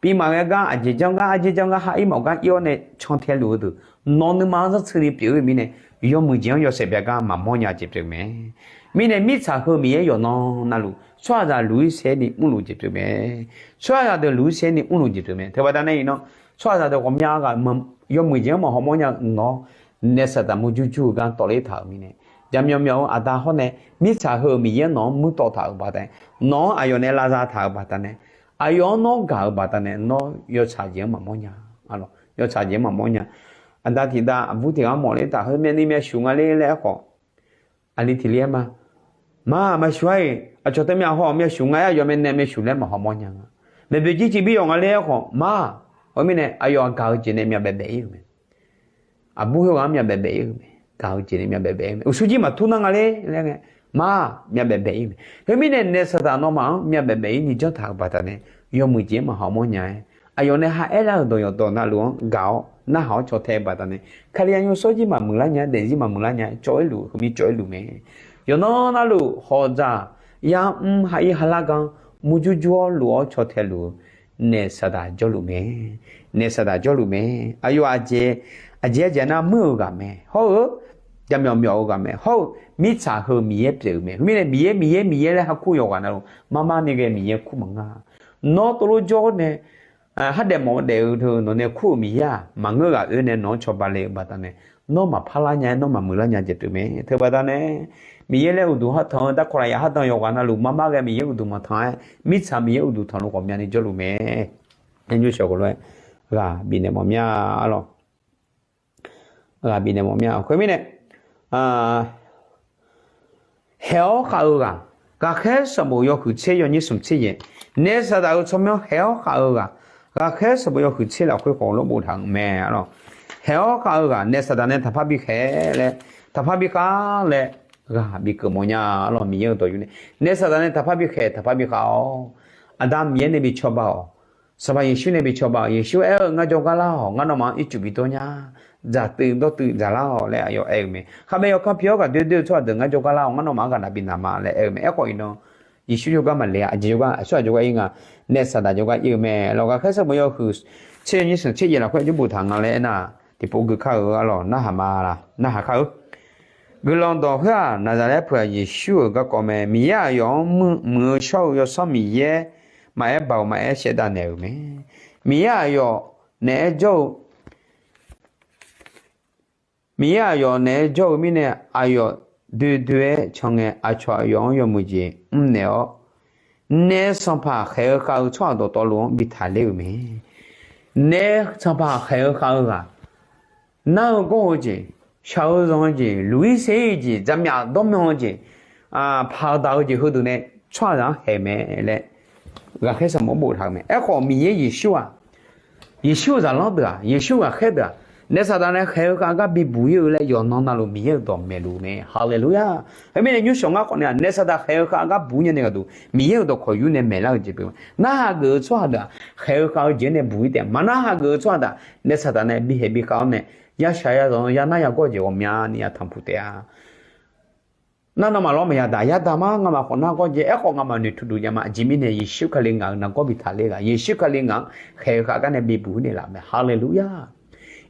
bi maqghae gar aqjeq janr gar arjer janr gar ha ir mawf gar ir-awr nae can tae luf-eu deuq, nawq nuima-anr zanrtsuini pyeuf-eu mirnae, yawmuiq jeq-anr yawshaef bya gar maqmawr nya jeq pyeuf mae. Mirnae mirtsaq heu Miqyaer yawqnan navluf tsawrhaqzaq luq-ir saer ni mrluf jeq pyeuf mae. Tsawrhaqzaq deuq luq-ir saer ni mrluf jeq pyeuf mae. Teubaqda nae iqnan, tsawrhaqzaq deuq ghawqmya ghaq yawmuiq jeq-anr maqhaw mawr nya-eu nawq-awr, naef Saqdaq murjur jur-eu gar tawvler taq-euq mirnae, jaqmyawf myawf-eu aqda hawr nae mirtsaq heu-euq Miqyaer nawq-anr muir tawv taq-euq baqdanae, nawq-anr aqyawf nae lavza taq-euq baqdanae, aqyawf-anr nawr gaq-eu baqdanae nawr yawtsaq jeq-anr maqmawr nya. Yawtsaq jeq-anr maqmawr nya. Aqda tiqdav aqbur tiq ghaq mawf ler taq, heu myavni myavshuq nga ler laer aerkhawf, aqli tiq li aer ma, ma maqshuq-a iq, aqcawq teu myavhaw myavshuq nga-aer aqyawf myavnae myavshuq laer maqhaw mawr nya nga. Maeqboeq jir cif bir yawf nga ler aerkhawf ma, khoermirnae aqyawf-aq gaq-eu jeq nae myavbaef baef ir-euq mae. Aqbur khoerghaq-anr myavbaef baef ir-euq mae. Gaq-eu jeq nae myavbaef baef ir-euq mae. Uqsur jir maqtur nar nga ler laer ngae, ma, myavbaef baef ir-euq mae. Khoermirnae naef Saqdaq nawmaf-anr myavbaef baef ir ni janr taq-euq baqdanae, yawmuiq jeq-anr maqhaw mawr nya-aer, aqyawf nae ha aerlar-euq dawq yawqdawq navluf-anr gaq-awr narhaq-awr caw tae-eu baqdanae, Kali-aq nymrshawr jir maqmuiqlar nya-aer, daefzir maqmuiqlar nya-aer cawv-ir luf-eu heumir cawv-ir luf mae. Yawqnan navluf hawqdzaq yar mr ha ir ha lar gar murjur jur-awr luf-awr caw tae luf-eu naef Saqdaq jawrluf mae. Naef Saqdaq jawrluf mae. Aqyawf aqjeq, aqjeq aqjeq nar muir-euq ghaq mae hawr-eu, jaqmyawf myawf-eu ghaq mae hawr-eu, mirtsaq heu Miqyaer pyeuf-eu mae. Khoermirnae Miqyaer Miqyaer Miqyaer laer hakur yawqghaq navluf mar mar ni ghae Miqyaer kur maqngeur-a. Nawr tov lof jawr nae hardaef mawf-eu daef-eu teu nawq nae kur-euq Miqyaer-aq maqngeur ghaq oer nae nawq-anr cawba le-eu baqdanae, nawr maqpar lar nya-aer nawr maqmuiqlar nya jeq pyeuf mae. Teubaqdanae, Miqyaer laer uqduq hartanq-eu darkawq lafyaq hardanq yawqghaq navluf mar mar ghae Miqyaer uqduq maqtanq-aer, mirtsaq Miqyaer uqduq tanqluf ghawqmyani jawrluf mae. Nymrshawq ghawqlof-aer ghaq bifnaeq mawf mya-a lawq. Ghaq bifnaeq mawf mya-a. Khoermirnae, haeq-awr khav-eu ghaq, ghaqkhaer sanqbof yawhuiq tser yawnyir smq tser yaeq, naef Saqdaq-euq tsawrmyanr haeq-awr khav-eu ghaq, ghaqkhaer sanqbof yawhuiq tser lafkhoer khawf lof boftaq-euq mae-a lawq. Haeq-awr khav-eu ghaq naef Saqdaq nae taqpar bikhaeq laer, taqpar bikhav laer, ghaq bikeuv mawf nya-a lawq. Miqyaer-euq dawq yur nae naef Saqdaq nae taqpar bikhaeq taqpar bikhav-awr, Aqda Miqyaer nae bi cawba-awq. Sanqpaq Yeqsur nae bi cawba-awq. Yeqsur aer-eu, Ngar jawrgar lar-awq. Ngar nawmaf-anr ircuf bi dawr nya. Dzaqtuiv dawrtuiv dzaqlar-awq laer aqyawf aer-eu mae. Kharmae yawkar pyur-awr gaqdoer doer-eu tsawrhaq deuq, Ngar jawrgar lar-awq. Ngar nawmaf-anr ghaqnav bi naq ma laer aer-eu mae. Aerkhawf iqnan, Yeqsur jawrgar maqle-a. Aqjeq jawrgar, aqsurghaq jawrgar ir nga. Naef Saqdaq jawrgar ir-eu mae lawq. Ghaqkhaer sanqbof yawhuiq tser yawnyir smq tser yaeq lafkhoer aqjox boftaq nga laer aernar, tiqpov gui kar-eu-a lawq. Narhaq ma la, narhaq kar-eu. Guiqlanq dawq khoer-aq, Naqzaqlaer peuq-aq, Yeqsur-euq garkawv mae. Miqyaer aqyawf-anr muiq-eu shawr-eu Yawsanr Miqyaer maqaer, baoq maqaer shaevdav naeq-euq mae. Miqyaer aqyawf naeq-aer jawr-eu Miqyaer aqyawf naeq-aer jawr-eu mirnae, aqyawf doer-aer can ngae, aqcawq aqyawf-anr yawmuiq jeq mrnaeq-awr, naef sanqpaq khaeq-eu khav-eu tsawrhaq dawqtawvluf-anr bi taqler-euq mae. Naef sanqpaq khaeq-eu khav-eu ghaq, nar-eu gawr-eu jeq, shaq-eu zanq-eu jeq, luq-ir ser-eu jeq, dzaqmyaf dawrmyan-eu jeq, paq-eu daq-eu jeq heudeuq nae tsawrhaqzaq-anr khaeq mae laer, ghaqkhaer sanqbof boftaq-eu mae. Aerkhawf Miqyaer Yeqsur-aq, Yeqsur-euq zaqlanr deuq-aq, Yeqsur ghaqkhaer deuq-aq, naef Saqdaq nae khaeq-eu khav gar bibuq-ir-eu laer yawqnan navluf Miqyaer-euq dawq maeqluf mae. Haleluya! Khoermirnae nymrshawq ngar khawf nae-aq, naef Saqdaq khaeq-eu khav gar buq-ir nya ni gharduq Miqyaer-euq dawqkawq yur nae maeqlar-eu jeq pyeuf-eu mae. Narhaq geuf-eu tsawrhaq deuq-aq, khaeq-eu khav-eu jeq-anr nae buq-ir taef-a. Maqnarhaq geuf-eu tsawrhaq deuq-aq, naef Saqdaq nae bi khaeq bi khav-awr nae, ya shaq ya zanq ya nar ya gawr-eu jeq ghawqmyani ya tanqpuq taef-a. Nar nawmaf lawr maqya daq, yadaq ma, ngamaf khawf nar gawr jae, aerkhawf ngamaf noeqtmq duq jav ma. Aqjeq mirnae Yeqsur Kali ngaq-euq nargawr bi taqler ghaq, Yeqsur Kali ngaq-anr khaeq-eu khav gar nae bibuq-ir naeqlaf mae. Haleluya!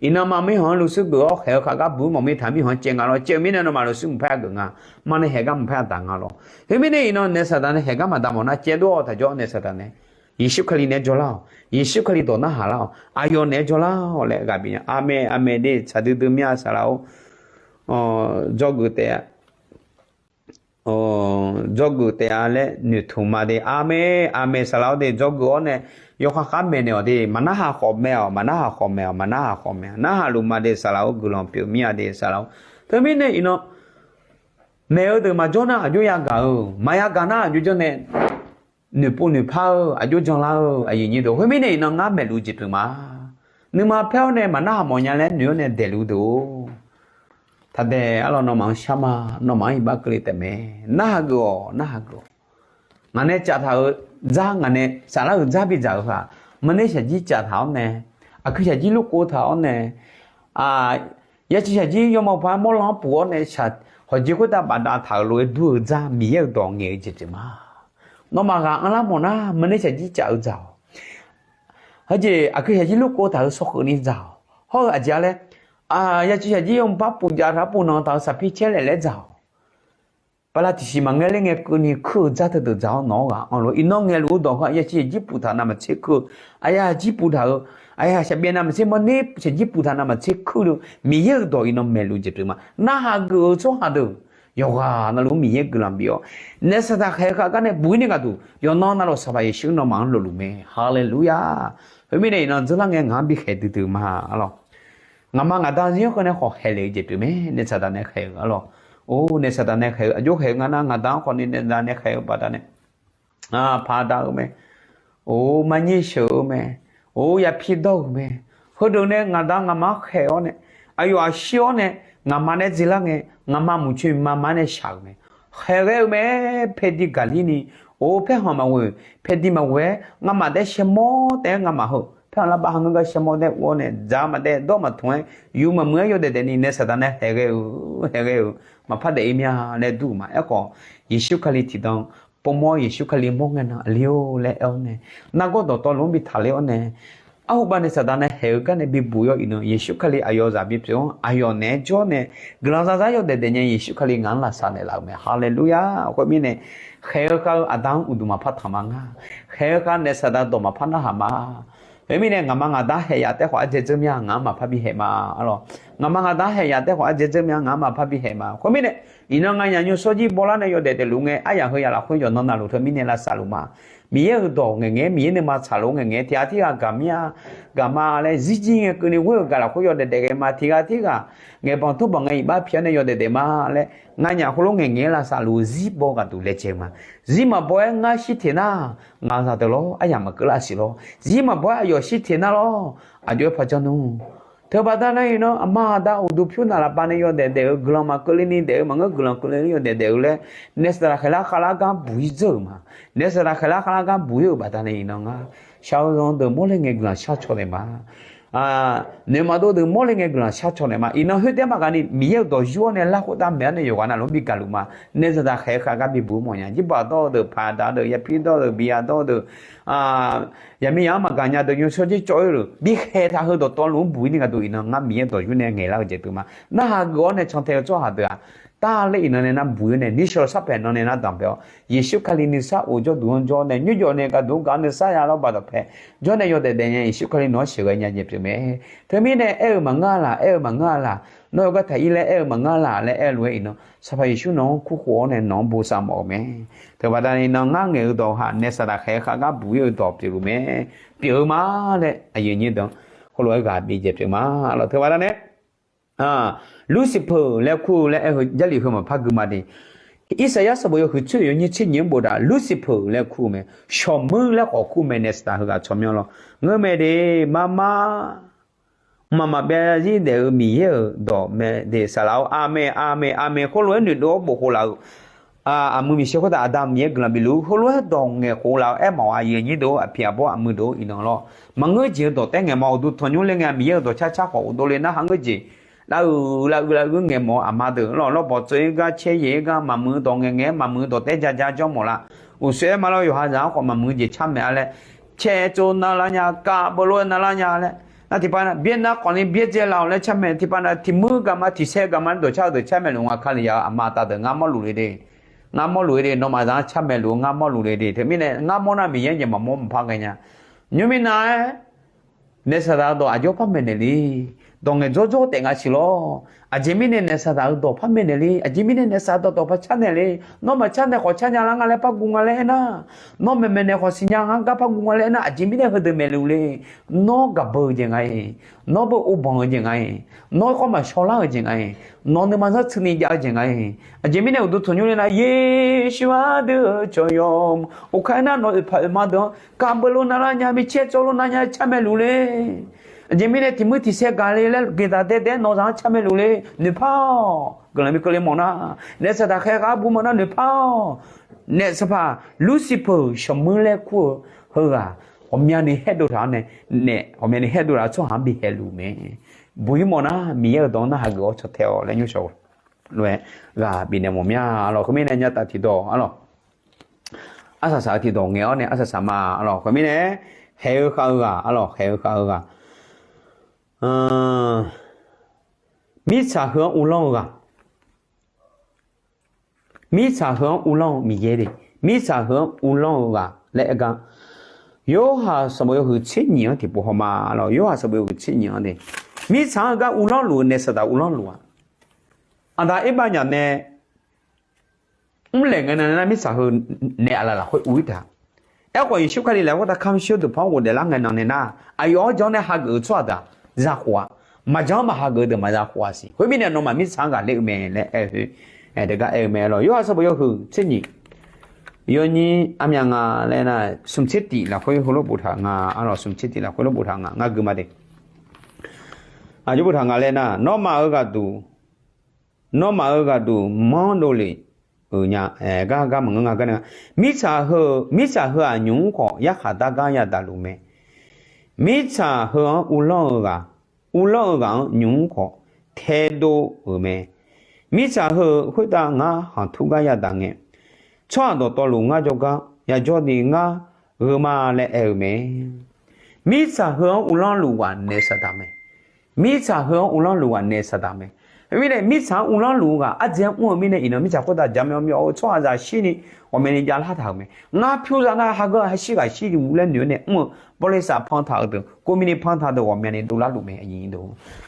Iqnan ma mirkhanq-anr lufshuir geuf-awr khaeq-eu khav gar buq-ir mawf mir taq mirkhanq caev nga lawr, caev-eu mirnae nawmaf lufshuir mqpar-aer geuf nga. Marnae khaeq gar mqpar-aer daq nga lawr. Khoermirnae iqnan naef Saqdaq nae khaeq gar maqdaq mawf nar caev dov-awr taq jawr-awr naef Saqdaq nae Yeqsur Kali naeq-aer jawrlar-awq. Yeqsur Kali dawq narhaq lar-awq. Aqyawf naeq-aer jawrlar-awq laer ghaq bif nya. Aqmeq, aqmeq de, tsaq duidui mir-a saqlaq-or. Dzawgeuf taef-a. Dzawgeuf taef-a laer noeqtmq ma de. Aqmeq, aqmeq saqlaq-awr de, dzawgeuf-awr nae yawkhav khar maeqnaeq-awq de. Maqnarhaq khawf mae-awq, maqnarhaq khawf mae-awq, maqnarhaq khawf mae-awq. Narhaq luf ma de saqlaq-or, guiqlanq pyeuf mir-a de saqlaq-or. Teumirnae iqnan maeq-eu deuq maqjawr nar aqjox yagaq-eu, maqya gaq nar aqjox janr nae noeqpov noeqpar-eu, aqjox janlar-eu, aqyuif nyir deuq. Khoermirnae iqnan ngar maeqluf jeq pyeuf ma. Nuima paer-awr nae maqnarhaq mawf nya laer noeq-awr nae daefluf deuq-or, taqdae arlawr, nawmaf-anr shar ma. Nawmaf-anr iqbax keuvle taefmae. Narhaq geuf-awq, narhaq geuf-awq. Ngaq nae caf taq-euq dzar, ngaq nae saflar-euq dzar bidzaq-euq heu-aq, maqner shaqjir caf taq-awr nae, aqkuir shaqjir lurkov taq-awr nae, yaciv shaqjir yawmawr paq-aer mawrlan-anr puf-awr nae shaq hawqjeq khoertav bafdav taq-euq lof-aer dur-eu dzar Miqyaer-euq dawq ngaeq-eu jeq pyeuf ma. Nawmaf ghaq anrlar mawf nar, maqner shaqjir caf-eu dzaq-awq. Heujeq aqkuir shaqjir lurkov taq-euq sawkhoeq ni dzaq-awq. Hawr-eu aqjeq-a laer, yaciv shaqjir yawmawr paq pufjav taq-awr pufnanq taq-euq saqpir caer laef laer dzaq-awq. Bala tiqsiq maqngae ler ngae keuvni kuir-eu dzar teudeuq dzaq-awr nawq-awr ghaq anr lof. Iqnan ngaeqluf-eu dawq heu-aq, yaciv shaqjir puf taq navmaqtser kuir-eu, aqyaq shaqjir puf taq-eu, aqyaq shaqbyaev navmaqtser mawrner shaqjir puf taq navmaqtser kuir-eu, Miqyaer-euq dawq iqnan maeqluf jeq pyeuf ma. Narhaq geuf-eu tsawrhaq deuq yawqghaq navluf-anr Miqyaer guiqlanq bif-awr, naef saqdaq khaeq-eu khav gar nae buq-ir ni gaqduq yawqnan navluf Sanqpaq Yeqsur nawmaf-anr lofluf mae. Haleluya! Khoermirnae iqnan dzeurlar ngae ngaq-anr bikhaeq duidui ma, arlawr. Ngaqma ngaqda zir-anr keuv nae khawf khaeq lef-eu jeq pyeuf mae. Naef saqdaq nae khaeq-eu, arlawr. Or, naef saqdaq nae khaeq-eu aqjox khaeq-eu nga nar, ngaqda-anr khawf ni naef saqdaq nae khaeq-eu baqdanae, paq da-eu mae. Or, marnyir sheuq-eu mae. Or, yapir dawr-euq mae. Heudeuq nae ngaqda ngaqma-anr khaeq-awr nae, aqyawf aqshir-awr nae, ngaqma nae dzeurlar ngae, ngaqma muiqcoeq maqma nae shaq-euq mae. Khaeq ghae-eu mae. Paerdi gaqlir ni, or, paerkhanq maqghoe, paerdi maqghoe-aer ngamaf taef-aer shaermawr taef-aer ngamaf heu paerkhanq lar bav ha ngeur gar shaermawr taef-aer ur-awr nae, dzaq maqdaef dawr maqtmq-aer, yuq maqmuiq-aer yawdaef daefni naef saqdaq nae khaeq ghae-eu, khaeq ghae-eu maqpar daef-ir mya laer dur-euq ma. Aerkhawf, Yeqsur Kali tiqdawr povmawr, Yeqsur Kali mawr ngae nan aqli-or laer aer-awr nae, nargawr dawqtawvluf-anr bi taqler-awr nae, arhubav naef saqdaq nae khaeq-eu gar nae bibuq-ir-awr iqnan Yeqsur Kali aqyawf zaq bipyeuf-anr aqyawf naeq-aer jawr nae, guiqlanq zarzar yawdaef daef nya Yeqsur Kali ngaq-anr lavsav naeqlaf-euq mae. Haleluya! Khoermirnae, khaeq-eu khav-eu aqda-anr uqduq maqpar tanq ma nga. Khaeq-eu khav naef saqdaq dawq maqpar narhaq ma. Khoermirnae, ngaqma ngaqda khaeq yaf taef khawf ardzae dzeur mya ngaq-anr maqpar bi khaeq ma, arlawr. Ngaqma ngaqda khaeq yaf taef khawf ardzae dzeur mya ngaq-anr maqpar bi khaeq ma. Khoermirnae, iqnan nganyaf nymrshawr jir bawlar nae yawdaef daefluf ngae, aryaq heu yaf lafkhoer yawqnan navluf teumirnae lavsav luf ma. Miqyaer-euq dawq ngaeqngae-aer, Miqyaer nuima tsaqlof-aer ngaeqngae-aer, tiqghaq tirghaq gaq mir-a, gaq ma laer zirjir ngae keuvni ghoer-euq gaq lafkhoer yawdaef daef ghae ma. Tiqghaq tirghaq ngaeqbanq turbanq ngae iqbax pyaeq-awr nae yawdaef daef ma laer, nganyaf khoerlof ngaeqngae-aer lavsav luf-eu zir baw ghaqduq laejae-eu ma. Zir maqbaw-aer ngar shir teq nar, ngaq-euq zaqdeuq lawr, aryamq maqkeuv lar siq lawr. Zir maqbaw-aer aqyawf shir teq nar lawr, aqjox-aer par janr nmr. Teubaqda nae iqnan aqma aqda uqduq pyur naq lafbav nae yawdaef daef-eu guiqlanq maqkeuv ler ni daef-eu maqngeur guiqlanq keuvle-eu yawdaef daef-eu laer, naef saqdaq khaeq lar khav lar gar buq-ir dzeur-euq ma. Naef saqdaq khaeq lar khav lar gar buq-ir-euq baqdanae iqnan ngar shaq-eu zanq deuq mawrler ngae guiqlanq shar caw naeq ma. Noeqma dov deuq mawrler ngae guiqlanq shar caw naeq ma. Iqnan khoertav maqgaq ni Miqyaer-euq dawq yur-awr nae larkhof dar maeq-awr nae yawqghaq navluf-anr bi gaqluf ma. Naef saqdaq khaeq-eu khav gar bibuq-ir mawf nya. Jirbaq dawr-eu deuq, paq daq deuq, yapir dawr-eu deuq, biya dawr-eu deuq, yaqmiqzaq-anr maqgaq nya deuq, nymrshawr jir cawv-ir deuq, bi khaeq taq heu dawqtawvluf-anr buq-ir ni gaqduq iqnan ngar Miqyaer-euq dawq yur nae ngaeqlar-eu jeq pyeuf ma. Narhaq geuf-awr nae cantae-eu tsawrhaq deuq-aq, tar ler iqnan nae nar buq-ir nae nishawq sharpaeq nan nae nar danqbae-awr, Yeqsur Kali nuisar of jawrduq-anr jawr nae nymrjawf nae gaqduq gaq nuisar ya lawrbaq dawqpae jawr nae yawdaef daef nya Yeqsur Kali nawq-anr sheuqghae nya jeq pyeuf mae. Teumirnae aer-eu maqngeur-a laq, aer-eu maqngeur-a laq, nawr yawqgar taq-ir laer aer-eu maqngeur-a laq laer aer-eu lof-aer iqnan Sanqpaq Yeqsur nawq-anr kurkhof-awr nae nawq-anr bosav mawf-eu mae. Teubaqda nae iqnan ngar ngaeq-eu dawq-aq naef saqdaq khaeq-eu khav gar buq-ir-eu dawq pyeuf-eu mae. Pyeuf-eu ma laer aqyuif aqnyir deuq-anr khoerlof-aer ghaq bif jeq pyeuf ma. Lawq teubaqda nae Lucifer laer kur-eu laer aer-eu Jarlif heu maqpar gui ma de. Irsaqyar sanqbof yawhuiq tsoer yawnyir tser nyiq-anr boftaq Lucifer laer kur-eu mae. Shawqmuir laer khawf kur mae. Naef saqdaq heughaq tsawrmyanr lawr. Ngeurmae de, marmar mqmaq maqbyav zarzir daef-eu Miqyaer-euq dawq mae de. Saqlaq-or, aqmeq aqmeq aqmeq khoerlof-aer noeqdov-awr bof khof laf-euq aqmuiq miqsher khoertav Aqda Miqyaer guiqlanq bif luf-eu heulof-aer dawq ngaeq khof laf-eu aer mawf-a. Aqyuif aqnyir deuq-or, aqpiq aqbawr aqmuiq deuq-or, iqnan lawr. Maqngeur jeq-eu dawq taef ngaeq mawf-eu. Uqduq tanqnymr ler ngae Miqyaer-euq dawq carcar khawf ghofdov le nar, hangeur jeq lavuiq lavuiq lavuiq ngaeq mawf-eu aqma deuq lawr. Lawrbawq tseuv-ir gar caer yaeq-ir gar maqmuiq-eu dawq ngaeq ngaeq-aer maqmuiq-eu dawq taef-aer ja ja jawr mawf laf. Uqshoe aer ma lawr, yawqha zaq-anr khawf maqmuiq-eu jeq car maeq-a laer, caer tsov nar lar nya, kav beulof-aer nar lar nya laer, nar tiqpav na byaer nar khawf ni byaerdzae laf-awq laer car maeq. Tiqpav na tiq muir gaq ma tiq saer gaq ma laer dawq car-eu deuq car maeq luf nga. Kalizaq-eu aqma aqda deuq ngar mawrluf le de. Ngar mawrluf-ir de. Nawmaf zaq-anr car maeq luf-eu ngar mawrluf le de. Teumirnae ngar mawr nar Miqyaer jeq maqmawr maqpar ghae nya. Nymrmir nav-aer naef saqdaq dawq aqjox par maeqnaeq le. Dawq ngaeq dzawr dzawr taef nga siq lawr. Aqjeq mirnae naef saqdaq-eu dawq par maeqnaeq le. Aqjeq mirnae naef saqdaq dawq par car naeq le. Nawr maqcar nae khawf car nya lar nga laer par guv nga laer aernar, nawr maeqmaeq nae khawf siqnya ngar gar par guv nga laer aernar, aqjeq mirnae heudeuq maeqluf le. Nawr gaqbeu-eu jeq nga-iq, nawr beu uvbanq-eu jeq nga-iq, nawr khawr maqshawr lar-eu jeq nga-iq, nawq nuima zanrtsuini jav-eu jeq nga-iq. Aqjeq mirnae uqduq tanqnymr le nar, Yeqsur aqdui-eu cawqyawq, uqkhaer nar nawq oeqpaq oeqma deuq-anr kaqbeuv lof nar lar nya, micaer tsov lof nar nya car maeqluf le. Aqjeq mirnae tiq muir tiq saer gaq le laer geqdaq daev daev-aer nawq zaq-anr ca maeluf le, noeqpar-awq. Guiqlanq bi keuvle mawf nar, naef saqdaq khaer ghaq-anr bu mawf nar noeqpar-awq. Naef saqpaq Lucifer shawqmuir laer kur-eu heughaq ghawqmyani haerdov taq-awr nae, naef ghawqmyani haerdov taq-awr tsawrhaq-anr bi haeluf mae. Buq-ir mawf nar Miqyaer-euq dawq-anr nar hageuf-awr caw tae-awq laer nymrshawq lof-aer ghaq bifnaeq mawf mya. Arlawq, khoermirnae nyataf tiqdawq arlawq, arsaq saq-eu tiqdawq ngaeq-awr nae arsaq saq ma. Arlawq, khoermirnae haeq-eu khav-eu ghaq arlawq, haeq-eu khav-eu ghaq, mirtsaq heu-anr uvlanr-eu ghaq, mirtsaq heu-anr uvlanr-eu Miqyaer de, mirtsaq heu-anr uvlanr-eu ghaq laer aer gar, Yorhaq sanqbof yawhuiq tser nyiq-anr tiqpov haw ma. Arlawq, Yorhaq sanqbof yawhuiq tser nyiq-anr de, mirtsaq-anr heugar uvlanr luf-eu naef saqdaq uvlanr luf-aq, aqda Erbav nyaf nae mrlaeq ngae nan nae nar mirtsaq heu naef aqlaf lafkhoer uv-ir taq. Aerkhawf Yeqsur Kali lafkhoer taq kamq shir-eu deuq pan-anr ghofdaef lar ngae nan nae nar, aqyawf-anr jan-awr nae hageuf-eu tsawrhaq deuq-aq zakhof-a. Maqjan-anr maq hageuf-eu deuq maq zakhof-a siq. Khoermirnae nawmaf mirtsaq-anr ghaqler-eu mae laer aer-eu, teugar aer-eu mae. Arlawq, Yorhaq sanqbof yawhuiq tser nyiq, yawnyir armyav nga laer nar, smq tser tif lafkhoer heulof boftaq nga. Arlawq, smq tser tif lafkhoer lof boftaq nga, ngar gui ma de. Aqjox boftaq nga laer nar, nawmaf-euq ghaqduq, nawmaf-euq ghaqduq manr dovlef-euq nya, gar gar maqngeur nga gar nae, mirtsaq heu, mirtsaq heu-aq nymq-mr khawf yarkhaq dar gar yadaq luf mae. Mirtsaq heu-anr uvlanr-eu ghaq, uvlanr-eu ghaq-anr nymq-mr khawf taedov-euq mae. Mirtsaq heu-euq khoertav ngar khanqtur gar yadaq ngae, tsawrhaq dawqtawvluf ngar jawrgar yajawr ni ngar gheu ma laer aer-eu mae. Mirtsaq heu-anr uvlanr luf ghaq naef saqdaq mae. Mirtsaq heu-anr uvlanr luf ghaq naef saqdaq mae. Khoermirnae mirtsaq-anr uvlanr luf-eu ghaq ardzaeq-anr mr-eu mirnae iqnan mirtsaq khoertav jaqmyawf myawf-eu tsawrhaqzaq shir ni ghawqmyani javlar taq-euq mae. Ngar pyur za nar hageuf-eu hashir ghaq shir luf laer noeq-awr nae mr-eu bawlersaf pan taq-eu deuq, โควิด ni pan taq deuq ghawqmyani dovlar luf mae.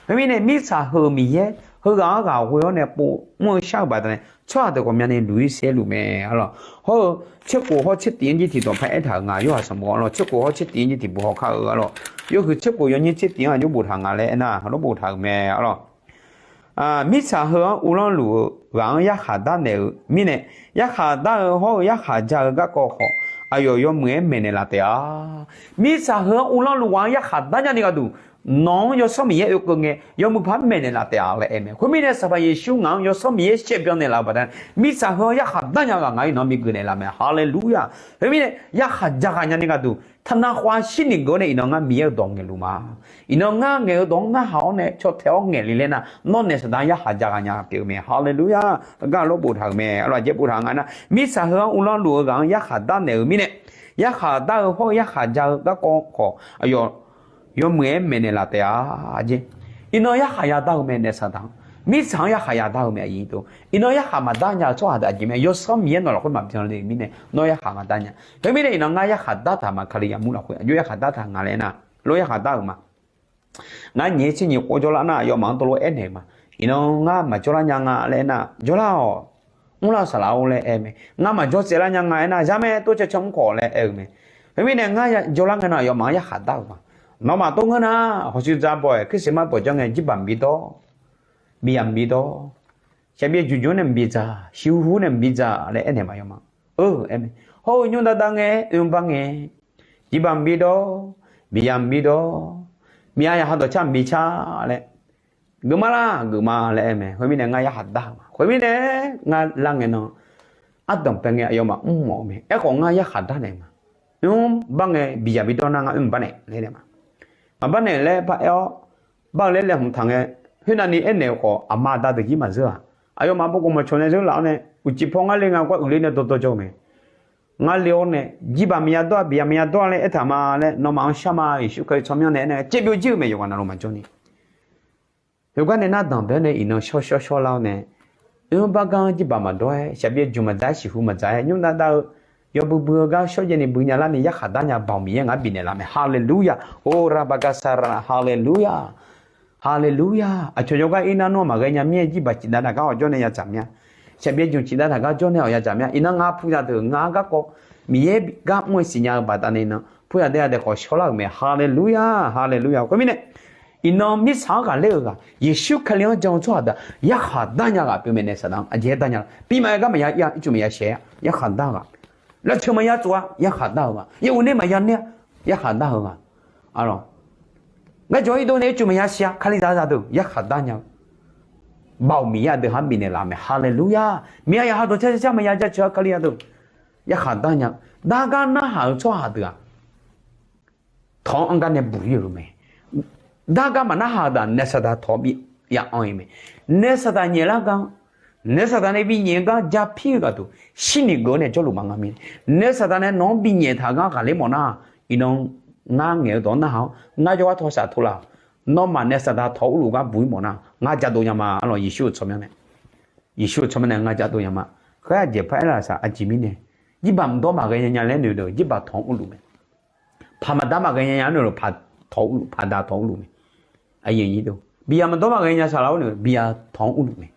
Khoermirnae mirtsaq heu Miqyaer heughaq-anr ghaq ghoe-awr nae pov mr-eu shar-eu baqdanae tsawrhaq deuq ghawqmyani luq-ir saerluf mae. Arlawq, hawr-eu tserkhof hawr tsertif-anr jir tiqdawq par aertaq-euq nga. Yorhaq sanqbof arlawq, tserkhof hawr tsertif-anr jir tiqbuq hawkar-eu arlawq, yawhuiq tserkhof yawnyir tsertif-anr aqjox boftaq nga laer aernar, hawlof boftaq-euq mae arlawq. Mirtsaq heu-anr uvlanr luf-eu ghaq-anr yarkhaq darnaeq-eu mirnae, yarkhaq dar-eu hawr-eu yarkhaq ja-eu garkawv khawf, aqyawf yawmuiq-aer maeqnaeq laf taef-a. Mirtsaq heu-anr uvlanr luf ghaq-anr yarkhaq dar nyani gharduq, nawq-anr Yawsanr Miqyaer oekeuv ngae yawmuiq par maeqnaeq laf taef-a laer aer mae. Khoermirnae Sanqpaq Yeqsur ngaq-anr Yawsanr Miqyaer shaerbyan naeqlaf-eu baqdanae, mirtsaq heu-anr yarkhaq dar nya ghaq ngaq-ir nawq-anr bi geufnaeq laf mae. Haleluya! Khoermirnae yarkhaq ja ghaq nyani gharduq taqnav khawf-a shir ni geuf-awr nae iqnan ngar Miqyaer-euq dawq ngaeqluf ma. Iqnan ngar ngaeq-eu dawq-anr narhaq-awr nae caw tae-awr ngaeqle laer nar, nawr naeq saqdaq-anr yarkhaq ja ghaq nya pyeuf-eu mae. Haleluya! Gar lof boftaq-euq mae. Arlawq, aqjeq boftaq nga nar, mirtsaq heu-anr uvlanr luf-eu ghaq-anr yarkhaq darnaeq-eu mirnae, yarkhaq dar-eu hawr-eu yarkhaq ja-eu garkawv khawf, aqyawf yawmuiq-aer maeqnaeq laf taef-a. Aqjeq, iqnan yarkhaq yadar-eu mae naeq saqdaq-anr. Mirtsaq-anr yarkhaq yadar-eu mae aqyuif. Iqnan yarkhaq maqdar nya-eu tsawrhaq deuq aqjeq mae. Yawsanr Miqyaer nawq lafkhoer maqbyan le-euq mirnae nawr yarkhaq maqdar nya. Khoermirnae iqnan ngar yarkhaq dartaq ma. Kalizaq mur lafkhoer aqjox yarkhaq dartaq nga laer nar, lof yarkhaq dar-euq ma. Ngar nyiq-aer tser nyiq khof jawrlar nar aqyawfmaf-anr tov lof aernaeq-euq ma. Iqnan ngar maqjawrlar nya nga laer aernar, jawrlar-awq. Mrlar-eu saqlaq-or laer aer mae. Ngar maqjawr tsaevlar nya nga aernar, yar mae, tov caw caw mr khawf laer aer-eu mae. Khoermirnae ngar jawrlar ngae nan aqyawfmaf-anr yarkhaq dar-euq ma. Nawmaf tov ngeur nar, hawqshuiq dzar baw-aer Christmas bawq janr ngae jirbaq mqbi dawr, miqyaq mqbi dawr, shaqbyaev jmq jmq nae mqbi dzaq, shiqhu hu nae mqbi dzaq laer aernaeq ma yawma. Aer mae. Hawr-eu nymr dar dar ngae, oermr bar ngae, jirbaq mqbi dawr, miqyaq mqbi dawr, miqyaq yaqha dawqcar mqbi car laer, geufma lar geufma laer aer mae. Khoermirnae ngar yarkhaq dar-euq ma. Khoermirnae ngar lar ngae nan, ardanq pae ngae aqyawfmaf mrmawf-eu mae. Aerkhawf ngar yarkhaq darnaeq ma. Oermr bar ngae, miqyaq bi dawr nar ngar oermr bar naeq laer aer ma. Maqbar naeq laer par aer-awr, bar-eu laer laeqhmq taq ngae, khoernav ni aernaeq-eu khawf aqma aqda deuq jir maqzeur-aq, aqyawfmaf bawgawq maqcawq nae zeur laf-awr nae, uqcif paw ngar le nga gar uiqler nae dawrdawr jawr-eu mae. Ngar le-awr nae, jirbaq maqya dawr-a, miqyaq maqya dawr-a laer aertaq ma laer nawmaf-anr shar ma. Yeqsur Kali tsawrmyanr nae aernae caev byov jir-eu mae. Yawqghaq navluf maqjawr ni, heugar nae nar danqbae-awr nae iqnan shawr shawr shawrlar-awr nae, oermr bar gar jirbaq maqdawr-aer, shaqbyaev jmq maqdzaq-aer, shiqhu maqdzaq-aer, nymr dar dar-eu yawbui bui-eu gar shawrjaev ni bui nya larni yarkhaq dar nya Baoq Miqyaer ngaq-anr bifnaeq laf mae. Haleluya. O rabaqgaq saqlaq, haleluya. Haleluya. Aqcawq jawrgar ir nar nawr maqghae nya mir-aer, jirbaq cifdav taq gar awq jawr nae yadzaq mya. Shaqbyaev jmq cifdav taq gar jawr nae awq yadzaq mya. Iqnan ngar puzaq deuq ngar garkawv Miqyaer gar mr-eu siqnya-eu baqdanae iqnan puzaq deuq-aq daeqkhawf shawrlar-euq mae. Haleluya, haleluya. Khoermirnae, iqnan mirtsaq-anr ghaqler-eu ghaq, Yeqsur Kali-anr jan-eu tsawrhaq deuq yarkhaq dar nya ghaq pyeuf mae nae saqdaq-anr aqjeq-aer dar nya-a. Pi maqaer gar maqya ir-a, ircuf maqya shaeq-a, yarkhaq dar-eu ghaq. Lavceuq maqya tsov-a, yarkhaq dar-eu ghaq. Yaerbof ner maqya ner-a, yarkhaq dar-eu ghaq. Arlawq, Ngar jawr-ir dov nae ircuf maqya siq-a. Kalizaq zaqdeuq yarkhaq dar nya-eu Baoq Miqyaer aqdui ha bifnaeq laf-eu mae. Haleluya! Miqyaer yaqha dawq car car maqya jaceuq-a. Kalizaq deuq yarkhaq dar nya-eu, dar gar narhaq-eu tsawrhaq deuq-aq, tawq-anr anr gar nae buq-ir-euq mae. Dar gar maqnarhaq-eu daq naef saqdaq tawq-awr bi ya anr-ir mae. Naef saqdaq nyaeflar gar, naef saqdaq nae binyaef gar japir-eu gharduq shirniq geuf-awr nae jawrluf maqnga mirnae, naef saqdaq nae nawq-anr binyaef taq-eu gar ghaqler mawf nar, iqnan ngar ngaeq-eu dawq-anr narhaq-awr ngar jawrgar tawq shaf tov laf-awq. Nawmaf naef saqdaq tawq urluf gar buq-ir mawf nar ngar jadov nya ma. Arlawq, Yeqsur-euq tsawrmyanr nae, Yeqsur-euq tsawrmyanr nae ngar jadov nya ma. Khoer aqjeq par aer laf saq aqjeq mirnae, jirbaq mqdawr maqghae nya nya laer noeq-eu jirbaq tawq-anr urluf mae. Paq maqda maqghae nya nya-anr noeq-eu paq tawq urluf, paq da tawq urluf mae. Biya maqdawr maqghae nya saqlaq-awr noeq biya tawq-anr urluf mae.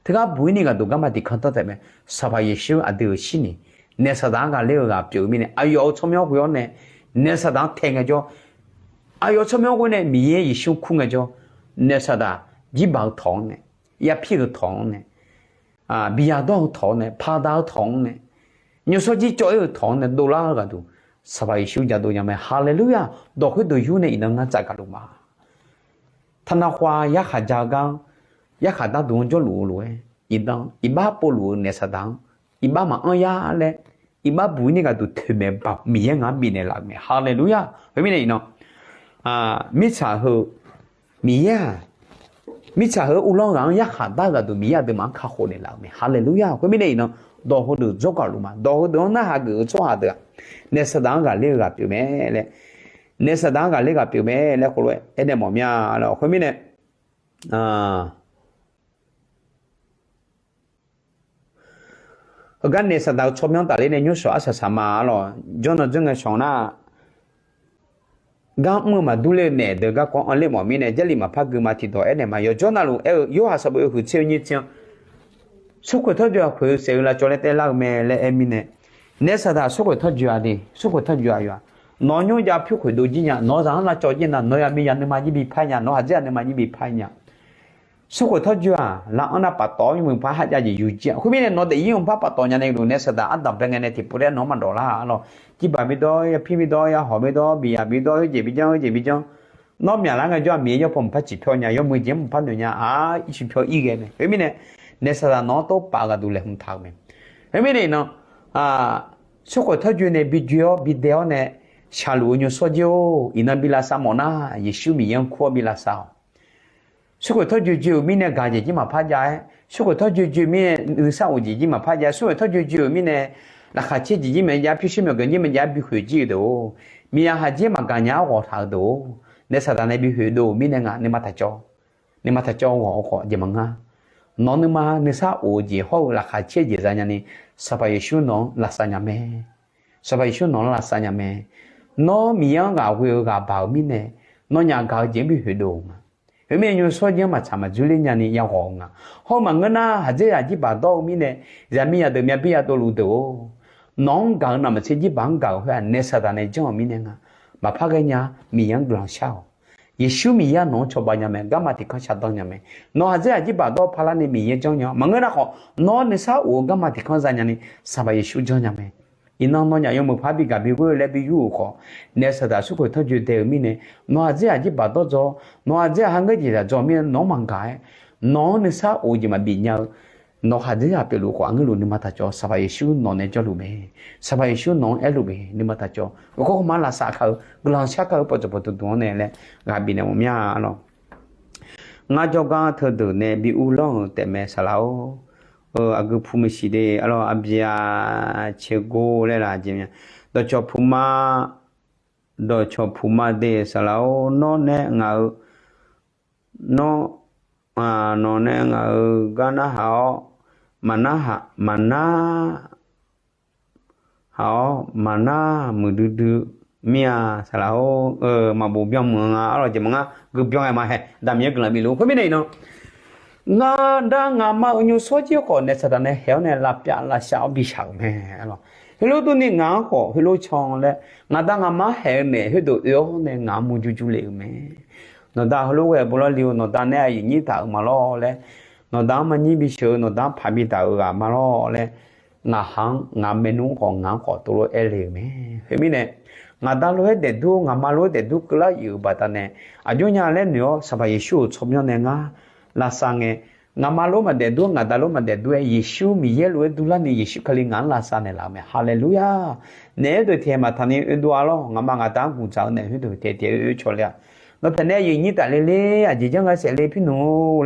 Teugar buq-ir ni gharduq garma tiqkanr tanr taef mae. Sanqpaq Yeqsur aqdui-euq shirniq, naef saqdaq-anr ghaqler-eu ghaq pyeuf-eu mirnae aqyawf-euq tsawrmyanr ghoe-awr nae naef saqdaq-anr tae ngaejawr, aqyawf-euq tsawrmyanr ghoe nae Miqyaer Yeqsur kur ngaejawr, naef saqdaq jirbaq-eu tawq-anr nae, yapir-euq tawq-anr nae, biya dawr-eu tawq-anr nae, paq da-eu tawq-anr nae, nymrshawr jir cawv-ir-euq tawq-anr nae dovlar-eu gharduq Sanqpaq Yeqsur jadov nya mae. Haleluya! Dawq khoerdeuq yur nae iqnan ngar tsaf gaq luf ma. Taqnavkhaq yarkhaq ja-eu gar-anr, yarkhaq darduq-anr jawrluf-eu lof-aer, iqnan iqbax povluf-eu naef saqdaq-anr iqbax maqanr yar laer, iqbax buq-ir ni gharduq toeqmaeq Baoq Miqyaer ngaq-anr bifnaeq laf-euq mae. Haleluya! Khoermirnae iqnan mirtsaq heu, Miqyaer-aq, mirtsaq heu uvlanr ghaq-anr yarkhaq dar-eu gharduq Miqyaer aqduimaf-anr kakhof naeqlaf-euq mae. Haleluya! Khoermirnae iqnan dawq heudeuq jawrgaq luf ma. Dawq heudeuq-anr narhaq geuf-eu tsawrhaq deuq-aq, naef saqdaq-anr ghaqler-eu ghaq pyeuf mae laer, naef saqdaq-anr ghaqler ghaq pyeuf mae laer khoerlof-aer aernaeq mawf mir-a. Khoermirnae Heugar naef saqdaq-eu tsawrmyanr tafler nae nymrshawq arsaq saq ma. Arlawq, jawrnan janr ngae shawq nar, gar mr-eu maqdur ler-eu naef deuq garkawv anr ler mawf mirnae, Jarlif maqpar gui ma tiqdawq aernaeq ma. Yawqjawr navluf aer-eu, Yorhaq sanqbof-eu huiq tser-eu nyir tser-anr, smrkhoeq tawrjoe-aq khoeq-eu saef-eu lavcawv laer taer lar-eu mae laer aer mirnae, naef saqdaq smrkhoeq tawrjoe-a de, smrkhoeq tawrjoe-aq yawf-aq, nawq nymr jav pyur khoeq dov jir nya, nawq zaq-anr lavcawv jir nya, nawq yaqmiqzaq nuima jir bi par nya, nawq haqdzer-aq nuima jir bi par nya. Smrkhoeq tawrjoe-aq, laf-anr nar paftawf-awr yawmuiq par kharjav jeq yur jir-a. Khoermirnae nawq daefzir yawmuiq par paftawf nya nae luf naef saqdaq ardanq bae ngae nae tiqpov laer nawq-anr maqdawq lar-a. Arlawq, jirbaq bi dawr, yapir bi dawr, yakhawq bi dawr, biya bi dawr, yawjeq bi janr, yawjeq bi janr, nawr myaqlar ngaejawr-aq Miqyaer yawpaw maqpar ciqpyawr nya, yawmuiq jeq-anr maqpar noeq nya-a, ircuf pyawr ir ghae mae. Khoermirnae naef saqdaq nawq-anr tov paf-eu gharduq laeqhmq taq-eu mae. Khoermirnae iqnan smrkhoeq tawrjoe nae bi joe-awr bi dae-awr nae shaqluf-eu nymrshawr jir-or, iqnan bi lavsav mawf nar, Yeqsur Miqyaer-anr kur-awr bi lavsav-awq. Smrkhoeq tawrjoe joe-euq mirnae gaq jeq jir maqpar jav-aer, smrkhoeq tawrjoe joe-euq mirnae nuisar of jeq jir maqpar jav-aer, smrkhoeq tawrjoe joe-euq mirnae laqkhaq caer jeq jir maqjav-aer, pyurshuir myawqganq jir maqjav-aer bi khoeq jir-eu deuq-or, miqya haqjir maqgaq nya-awr ghawq taq-eu deuq-or, naef saqdaq nae bi khoeq dov-euq mirnae ngaq nuima taq cawv, nuima taq cawv ghawq-eu khawf jeq maqngeur. Nawq nuima nuisar of-eu jeq hawr-eu laqkhaq caer jeq za nyani, Sanqpaq Yeqsur nawq-anr lavsav nya mae. Sanqpaq Yeqsur nawq-anr lavsav nya mae. Nawr Miqyaer-anr ghaq ghoe-eu ghaq baq-euq mirnae, nawnyaf gaq-eu jeq-anr bi khoeq dov-eu nga. Khoermirnae nymrshawr jir-anr maqtsaq maqdzoer ler nyani ya ghawq-eu nga. Hawr maqngeur nar, haqdzer zaq jir baq dawr-eu mirnae, zaqmiqzaq deuq myavbir yadov luf deuq-or, nawq-anr gaq-eu navmaqtser jir baq-anr gaq-euq khoer-aq, naef saqdaq nae janr-euq mirnae nga. Maqpar ghae nya, Miqyaer-anr guiqlanq shar-awq. Yeqsur Miqyaer-aq nawq-anr cawba nya mae, garma tiqkanr shaqdanr nya mae. Nawq haqdzer zaq jir baq dawr-eu parlar ni Miqyaer janr nya-awr, maqngeur nar khawf nawr nuisar of-eu garma tiqkanr za nyani, Sanqpaq Yeqsur janr nya mae. Iqnan nawnyaf yawmuiq par bi gaq bi ghoer-eu laer bi yur-euq khawf, naef saqdaq smrkhoeq tawrjoe dae-eu mirnae, nawq haqdzer zaq jir baq dawr dzaw, nawq haqdzer zaq ha ngeur jeq zaq dzaw mirnae nawq-anr maqgaq-aer, nawq-anr nuisar of-eu jeq maqbif nya-eu, nawq haqdzer zaq pyeufluf khawf aqngeur luf nuima taq cawv, Sanqpaq Yeqsur nawq nae jawrluf mae. Sanqpaq Yeqsur nawq-anr aerluf mae, nuima taq cawv. Yawkawr khawf ma lavsav kar-eu, guiqlanq shar kar-eu pawqtsuif pawqdmq dmq-anr nae laer ghaq bifnaeq mawf mir-a. Arlawq, ngar jawrgar teudeuq nae bi uvlanr-euq taefmae saqlaq-or. Aqgeu pu maeqshi de, arlawq, aqbya caergor laer laf jeq mya. Dawqcawq puq ma, dawqcawq puq ma de saqlaq-or, nawr nae ngaq-euq, nawr, nawq nae ngaq-euq gar narhaq-awr, maqnar haq, maqnar haq-awr, maqnar muiqdui dui mir-a saqlaq-or. Maqbof byan muiq-eu nga, arlawq, jeq maqngar gui byan-aer maqhae, damq yaer guiqlanq bifluf-eu khoermirnae iqnan, ngar dar ngamar-eu nymrshawr jir khawf naef saqdaq nae haeq-awr nae lavpyav lavshav-awr bi shaq-euq mae. Arlawq, heulof durni ngaq-anr khawf heulof can laer, ngaq dar ngamar haeq-eu naeq khoerdeuq oe-awr nae ngaq-anr murjur jur le-euq mae. Nawqda heulof ghae bawlawr li-eu, nawqda nae aqyuif nyir taq-euq maqlawr laer, nawqda-anr maqnyir bi sheuq-eu, nawqda-anr paq bi daq-euq ghaq maqlawr laer, ngaq ha-anr, ngaq maernmr khawf ngaq-anr khawf tov lof aer le-euq mae. Khoermirnae, ngaq da lof-aer daefdur, ngaq ma lof-aer daefdur keuvlar yif-euq baqdanae, aqjox nya laer noeq-awr Sanqpaq Yeqsur-euq tsawrmyanr nae ngar lavsav ngae, ngaq ma lof maqdaef dur, ngaq da lof maqdaef dur-aer Yeqsur Miqyaer lof-aer durlarni Yeqsur Kali ngaq-anr lavsav naeqlaf-euq mae. Haleluya! Naef-aer deuq tiqkhaeq maqtaq ni oe dov-a lawr. Ngaq ma ngaq da-anr guqdzaq-eu naef khoerdeuq tiqkhaeq tiqkhaeq oe caw le-a. Nawr taef nae aqyuif nyir tafle ler, aqjeq janr ghae saef le pirnq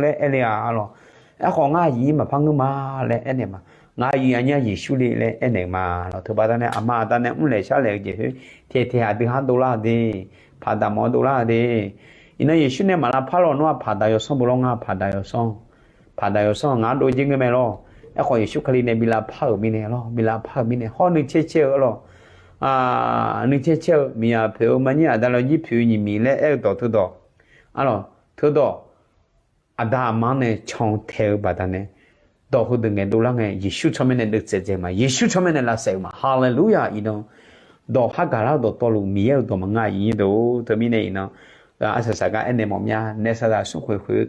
laer aer le-a lawr. Aerkhawf ngar aqyuif nyir maqpar ngeur ma laer aernaeq ma. Ngaq aqyuif aqnyir-a Yeqsur le laer aernaeq ma lawr. Teubaqda nae aqma aqda nae mrlaeq sharlaeq-eu jeq khoer tiqkhaeq tiqkhaeq aqdui har dovlar-eu de, paqdaq mawf-awr dovlar-eu de. Iqnan Yeqsur nae maqlavpar lawq, nawr-aq paqdaq yawsanr bo lawr, ngar paqdaq yawsanr, paqdaq yawsanr ngaq-anr dov jir ngeur mae lawr. Aerkhawf Yeqsur Kali nae bi lavpar-euq mirnae lawr, bi lavpar-euq mirnae hawr nuicaer caer-eu lawr, nuicaer caer-eu miqyaq poeq-eu manyir aqda lawjir poeq-eu nyiq miq laer aer-eu dawq teudawq, a lawq, teudawq aqda aqma-anr nae can tae-eu baqdanae, dawq heudeuq ngaeq dovlar ngae Yeqsur tsawrmyanr nae deuvtsaev dzae ma, Yeqsur tsawrmyanr nae lavsaef-eu ma. Haleluya! Iqnan dawq hargaq lar-eu dawqtawvluf Miqyaer-euq dawq maqngeur aqyuif nyir deuq-or. Teumirnae iqnan aqsaqsaq gar aernaeq mawf mya, naef saqdaq smrkhoeq khoeq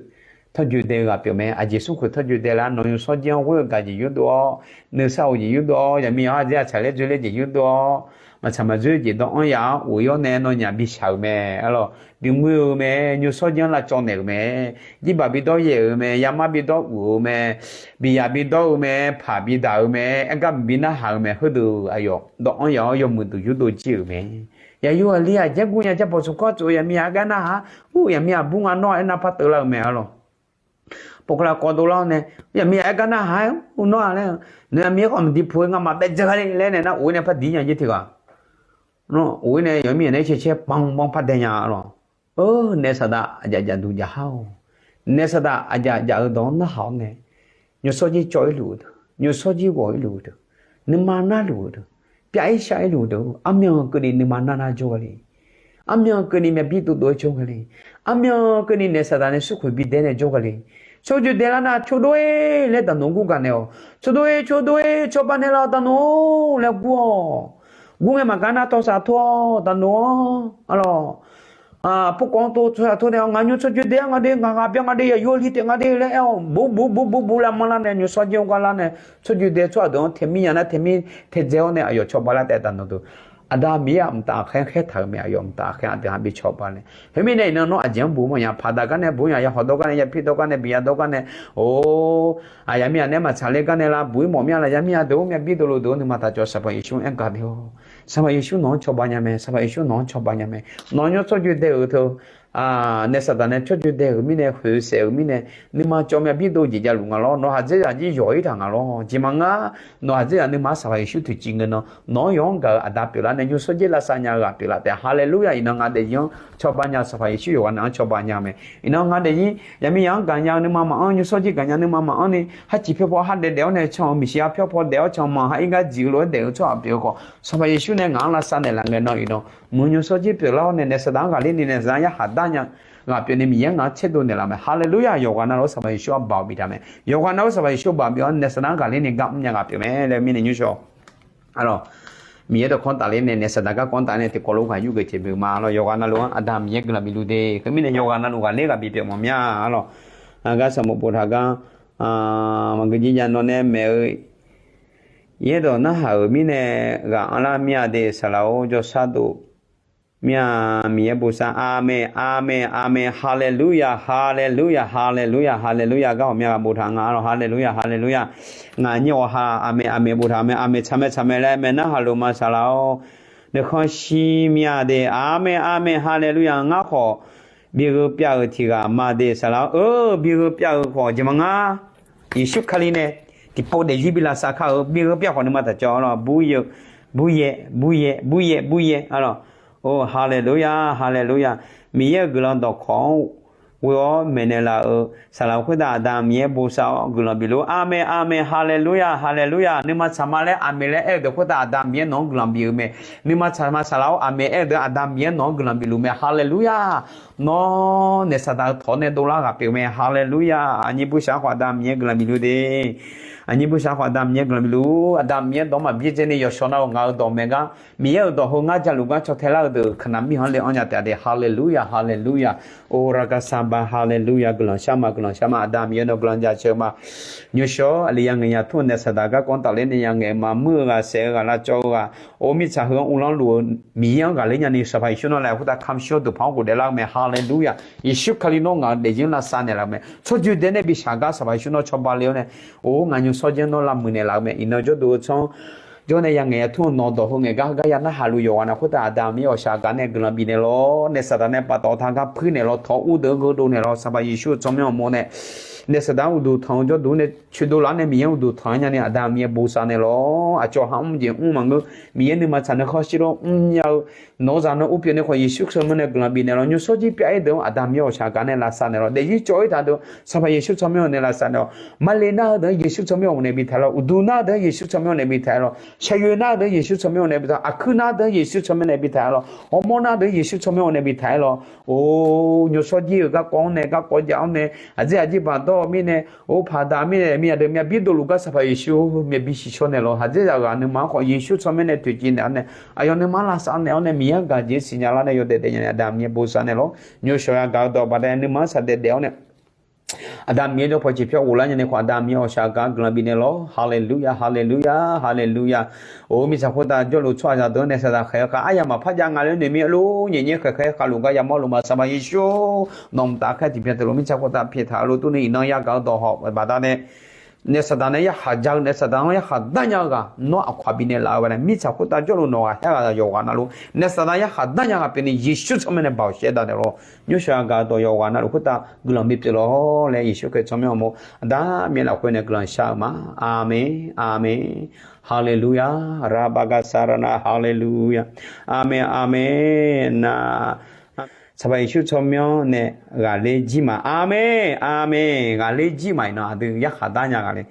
tawrjoe dae-eu ghaq pyeuf mae. Aqjeq smrkhoeq tawrjoe dae lar, nawq nymrshawr jir-anr ghoer-eu gaq jeq yurdov-awr, nuisar of jeq yurdov-awr, yaqmiq yaq-anr aqdzer aqtsaq laer dzoer laer jeq yurdov-awr, maqtsaq maqdzoer jeq dawv-anr yaf-anr of-ir-awr nae nawnyaf bishaq-euq mae. Arlawq, bingoe-eu mae, nymrshawr jir-anr lavcawv naeq-euq mae, jirbaq bidawr yaeq-euq mae, yamar bidawr uq-euq mae, biqyaq bidawr-eu mae, paq bidaq-euq mae, aergar mqbi narhaq-euq mae, heudeuq aqyawf dawv-anr yaf-awr yawmuiq duq yurdov jir-euq mae. Yaqyo aqli aqjar gur nya jar pawq tsawq kawr tsof-eu yaqmiq yaq aergar narhaq-a, ur yaqmiq yaq bur nga nawr aernar par teular-euq mae. Arlawq, pawqkalav kawv dovlar-awr nae, yaqmiq yaq aergar narhaq-aer ur nawr-a laer, nawr yaqmiq khawf mqdiq puq-eu ngamaf bae dzae gha le laer nae nar of-ir nae par diq nya jir tiq ghaq, of-ir nae yawmir yaq nae cae caer banq banq par dae nya. Arlawq, naef saqdaq aqjaf jaf duq jaf har-awq. Naef saqdaq aqjaf jaf-eu dawq-anr narhaq-awr nae, nymrshawr jir cawv-ir luf-eu deuq, nymrshawr jir ghawq-ir luf-eu deuq, nuima narluf-eu deuq, pyav-ir shav-ir luf-eu deuq, armyan keuvni nuima nar nar jawr gha le. Armyan keuvni myavbir dovdov-aer jawr gha le. Armyan keuvni naef saqdaq nae smrkhoeq bidae nae jawr gha le. Tsawrjoe dae lar nar, cawdov-ir laer daqnoq gur gaq naeq-awq. Cawdov-ir, cawdov-ir, cawba naeqlaf-awq daqnoq-or laer gur-awq. Gur ngae maqgar nar tawq saq tor-awq daqnoq-anr. Arlawq, pukawv-anr tov tawq saq tor naeq-awq. Ngaq nymr tsawrjoe dae-ar nga de, ngaq ghaq bya nga de, yaqyo aqli taef nga de laer aer-awq. Buq buq buq buq buq lavmanr lar nae, nymrshawr jir-anr gar lar nae, tsawrjoe dae tsawrhaq deuq-anr taemir nya nar taemir taedzae-awr nae aqyawf cawba lar taef daqnoq deuq. Aqda Miqyaer-aq mqtav aqkhaer khaertaq-euq mae, aqyawf mqtav aqkhaer aqdui-anr bi cawba nae. Khoermirnae iqnan nawr aqjeq-anr buq mawf nya, paqdaq gar nae buq nya, yawhawq dawr gar nae, yapir dawr gar nae, biqya dawr gar nae, or, aqyaq mir-aq nae maqtsaq ler gar nae lar buq-ir mawf mir-a laf, yaqmir-aq deuq-or, myavbir dovluf deuq-or, nuima taqcawv Sanqpaq Yeqsur-anr gaq bi-awq. Sanqpaq Yeqsur nawq-anr cawba nya mae, Sanqpaq Yeqsur nawq-anr cawba nya mae. Nawq nymr tsawrjoe dae-euq teu, naef saqdaq nae tsawrjoe dae-euq mirnae, khoeq saef-euq mirnae, nuima cawv myavbir dov jeq javluf nga lawr. Nawq haqdzerzaq jir yawq-ir taq nga lawr. Jeq maqngeur, nawq haqdzerzaq nuima-anr Sanqpaq Yeqsur toeqciv ngeur nan, nawq-anr yawq-anr gaq-eu aqda pyeuflar nae, nymrshawr jir lavsav nya-eu ghaq pyeuflar taef. Haleluya! Iqnan nga daefzir-anr cawba nya, Sanqpaq Yeqsur yawqghaq nav-anr cawba nya mae. Iqnan nga daefzir yaqmir yaq-anr gaqnya-eu nuima maqanr, nymrshawr jir gaqnya nuima maqanr ni, harciq pyawr paw har daef daef-awr nae can-eu, miqshi-a pyawr paw daef-awr can maq har ir gar dziq-eu lof-aer daef-eu tsawrhaq pyeuf-eu khawf, Sanqpaq Yeqsur nae ngaq-anr lavsav naeqlaf ngae nan iqnan, mq nymrshawr jir pyeuflar-awr nae naef saqdaq-anr ghaqler ni naef saqdaq-anr yarkhaq dar nya ghaq pyeuf ni Miqyaer ngaq-anr tserdov naeqlaf mae. Haleluya! Yawqghaq navluf-anr Sanqpaq Yeqsur-anr baoq bif taq mae. Yawqghaq navluf-anr Sanqpaq Yeqsur baoq bif-awr naef saqdaq-anr ghaqler ni gar mr nya ghaq pyeuf mae laer mirnae nymrshawr Arlawq, Miqyaer dawqkawq tafler nae naef saqdaq garkawv taf nae tiqkawv lof ghaq yur geuf teq beuq ma lawr. Yawqghaq navluf-anr Aqda Miqyaer guiqlanq bif luf de. Khoermirnae yawqghaq navluf ghaqler ghaq bif pyeuf mawf mya. Arlawq, aqgar sanqbof boftaq gar, maqgeu jir jav nawr nae maeq-eu yaerdawq narhaq-euq mirnae ghaq anrlar mir-a de. Saqlaq-or, jawrsar dov mir-a. Miqyaer bosav. Aqmeq, aqmeq, aqmeq. Haleluya, haleluya, haleluya, haleluya. Gar ghawqmya ghaq boftaq nga. Arlawq, haleluya, haleluya. Ngaq nyir ghawqha aqmeq, aqmeq boftaq mae. Aqmeq tsaq mae, tsaq mae laer maeq narhaq luf ma. Saqlaq-or, nuikhanr shir mir-a de. Aqmeq, aqmeq, haleluya. Ngar khawf bi gheu pyav-euq tiq ghaq ma de. Saqlaq-or, eu, bi gheu pyav-euq khawf jeq maqngar. Yeqsur Kali nae tiqpov daefzir bi lavsav kar-eu bi gheu pyav khawf nuima taqcawv. Arlawq, bur yaeq, bur yaeq, bur yaeq, bur yaeq, bur yaeq. Arlawq, or, haleluya, haleluya. Miqyaer-euq guiqlanq dawqkawq-anr ghoe-awr maeqnaeq laf-euq saqlaq khoertav Aqda Miqyaer bosav-awr guiqlanq bif luf. Aqmeq, aqmeq, haleluya, haleluya. Nuima tsaq ma laer aqmeq laer aer-eu deuq khoertav Aqda Miqyaer nawq-anr guiqlanq bif-eu mae. Nuima tsaq ma saqlaq-or, aqmeq aer-eu deuq Aqda Miqyaer nawq-anr guiqlanq bif luf mae. Haleluya. Nawr naef saqdaq-eu tawq-awr nae dovlar ghaq pyeuf mae. Haleluya. Aqnyir burshaq-anr khawf Aqda Miqyaer guiqlanq bif luf de. Aqnyir bursaq khawf Aqda Miqyaer guiqlanq bifluf-ur. Aqda Miqyaer dawq maqbyaer dzae ni yawqshawq nav-euq ngaq-euq dawqmaeq gar, Miqyaer-euq dawq heu ngar jaqluf gar caw tae lar-eu deuq kaqnaq mirkhanq-anr le anr nya taef-a de. Haleluya, haleluya. Or ragasaba, haleluya. Guiqlanq shar ma, guiqlanq shar ma. Aqda Miqyaer nawq guiqlanq jaceuq ma. Nymrshawr aqli ya ngaeq ya tmr nae saqdaq garkawv-anr tafler nae ya ngaeq ma muir-eu ghaq saef-eu ghaq lavcawv-eu ghaq, or mirtsaq heu-anr uvlanr luf-eu Miqyaer-anr ghaqler nyani Sanqpaq Yeqsur nawr laeq khoertav kamq shir-awr deuq paq-anr ghofdaef lar-eu mae. Haleluya. Yeqsur Kali nawr ngaq-euq daefzir-anr lavsav naeqlaf-eu mae. Tsawrjeuq daef nae bi shaq gar Sanqpaq Yeqsur nawr cawba le-awr nae, or ngaq nymrshawr jir-anr nawr lavmuiq naeqlaf-eu mae. Iqnan jawrduq-eu tsanr jawr nae ya ngaeq ya tmr-eu nawq-eu dawq heu ngaeq gar gar ya narhaq luf yawqghaq na khoertav Aqda Miqyaer awqshaq gaq nae guiqlanq bif naeqlawr. Nae saqdaq nae paftawf taq gar puir naeqlawr, tawq ur deuq-anr geudov naeqlawr. Sanqpaq Yeqsur-eu tsawrmyanr awq mawr nae nae saqdaq-anr uqduq tanq-eu jawrduq nae coeqdov laf-awr nae Miqyaer-anr uqduq tanq-aer nyani Aqda Miqyaer bosav naeqlawr. Aqcawq ha mr jeq mr maqngeur, Miqyaer nuima tsaq nuikhanr shir-awr mrnya-eu nawq-eu zaq nan ur pyeuf nae khawf Yeqsur tsawrmyanr nae guiqlanq bif naeqlawr. Nymrshawr jir pyav-ir deuq-anr Aqda Miqyaer awqshaq gaq nae lavsav naeqlawr. Daefzir cawv-ir taq deuq Sanqpaq Yeqsur tsawrmyanr nae lavsav naeqlawr. Maqle nar-eu deuq-anr Yeqsur tsawrmyanr nae bi taq-aer lawr. Uqduq nar-eu deuq-anr Yeqsur tsawrmyanr nae bi taq-aer lawr. Shaqyoeq nar-eu deuq-anr Yeqsur tsawrmyanr nae bi taq-aer, aqkuir nar-eu deuq-anr Yeqsur tsawrmyanr nae bi taq-aer lawr. Ghawrmawr nar-eu deuq-anr Yeqsur tsawrmyanr nae bi taq-aer lawr. Or nymrshawr jir-euq garkawv-anr nae garkawv jav-awr nae, aqdzer aqjir baqdawr-eu mirnae, or paqdaq mirnae, myaq deuq myavbir dovluf gar Sanqpaq Yeqsur myavbir shiqshawr naeqlawr. Aqdzer zaqghaq nuima-anr khawf Yeqsur tsawrmyanr nae toeqciv naeq-awr nae, aqyawf nuima-anr lavsav naeq-awr nae Miqyaer-anr gaq jeq siqnya lar nae yawdaef daef nya nae Aqda Miqyaer bosav naeqlawr. Nymrshawq ya gaq-eu dawq baqdanae nuima-anr saqdaef daef-awr nae Aqda Miqyaer jawr paw ciqpyawr ghoflar nya nae khawf Aqda Miqyaer awqshaq gaq guiqlanq bif naeqlawr. Haleluya, haleluya, haleluya. Or mirtsaq khoertav jawrluf tsawrhaqzaq deuq-anr nae saqdaq khaeq-eu khaq arya maqpar jav nga laer noeq mir-a lor. Nyaef nyaer khaeq khaeq khavluf gar yamawr luf ma Sanqpaq Yeqsur nawq mqtav khaer tiqbyan teulof mirtsaq khoertav pyaeqtaq-eu lof durni iqnan yagaq-eu dawq hawq baqdanae nae saqdaq nae yarkhaq ja-eu nae saqdaq-anr yarkhaq dar nya-eu ghaq nawr aqkawq-aq bifnaeq laf-eu baqdanae mirtsaq khoertav jawrluf nawq ghaq haer ghaq yawqghaq navluf nae saqdaq yarkhaq dar nya ghaq pyeufni Yeqsur tsawrmyanr nae baoq shaevdav naeqlawr. Nymrshawq ya gaq-eu dawq yawqghaq navluf khoertav guiqlanq bipyeuf lawr laer Yeqsur Kali tsawrmyanr awq mawr Aqda Miqyaer lafkhoer nae guiqlanq shar-eu ma. Aqmeq, aqmeq. Haleluya. Rabaqgaq saqraqnav, haleluya. Aqmeq, aqmeq. Nar Sanqpaq Yeqsur tsawrmyanr nae ghaqler jir ma. Aqmeq, aqmeq. Ghaqler jir ma iqnan aqdui yarkhaq dar nya ghaq le.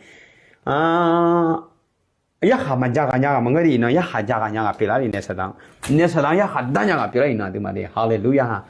Yarkhaq maqja ghaq nya ghaq maqngeur de iqnan yarkhaq ja ghaq nya ghaq pyeuflar le nae saqdaq-anr. Nae saqdaq-anr yarkhaq dar nya ghaq pyeuflar iqnan aqdui ma de. Haleluya.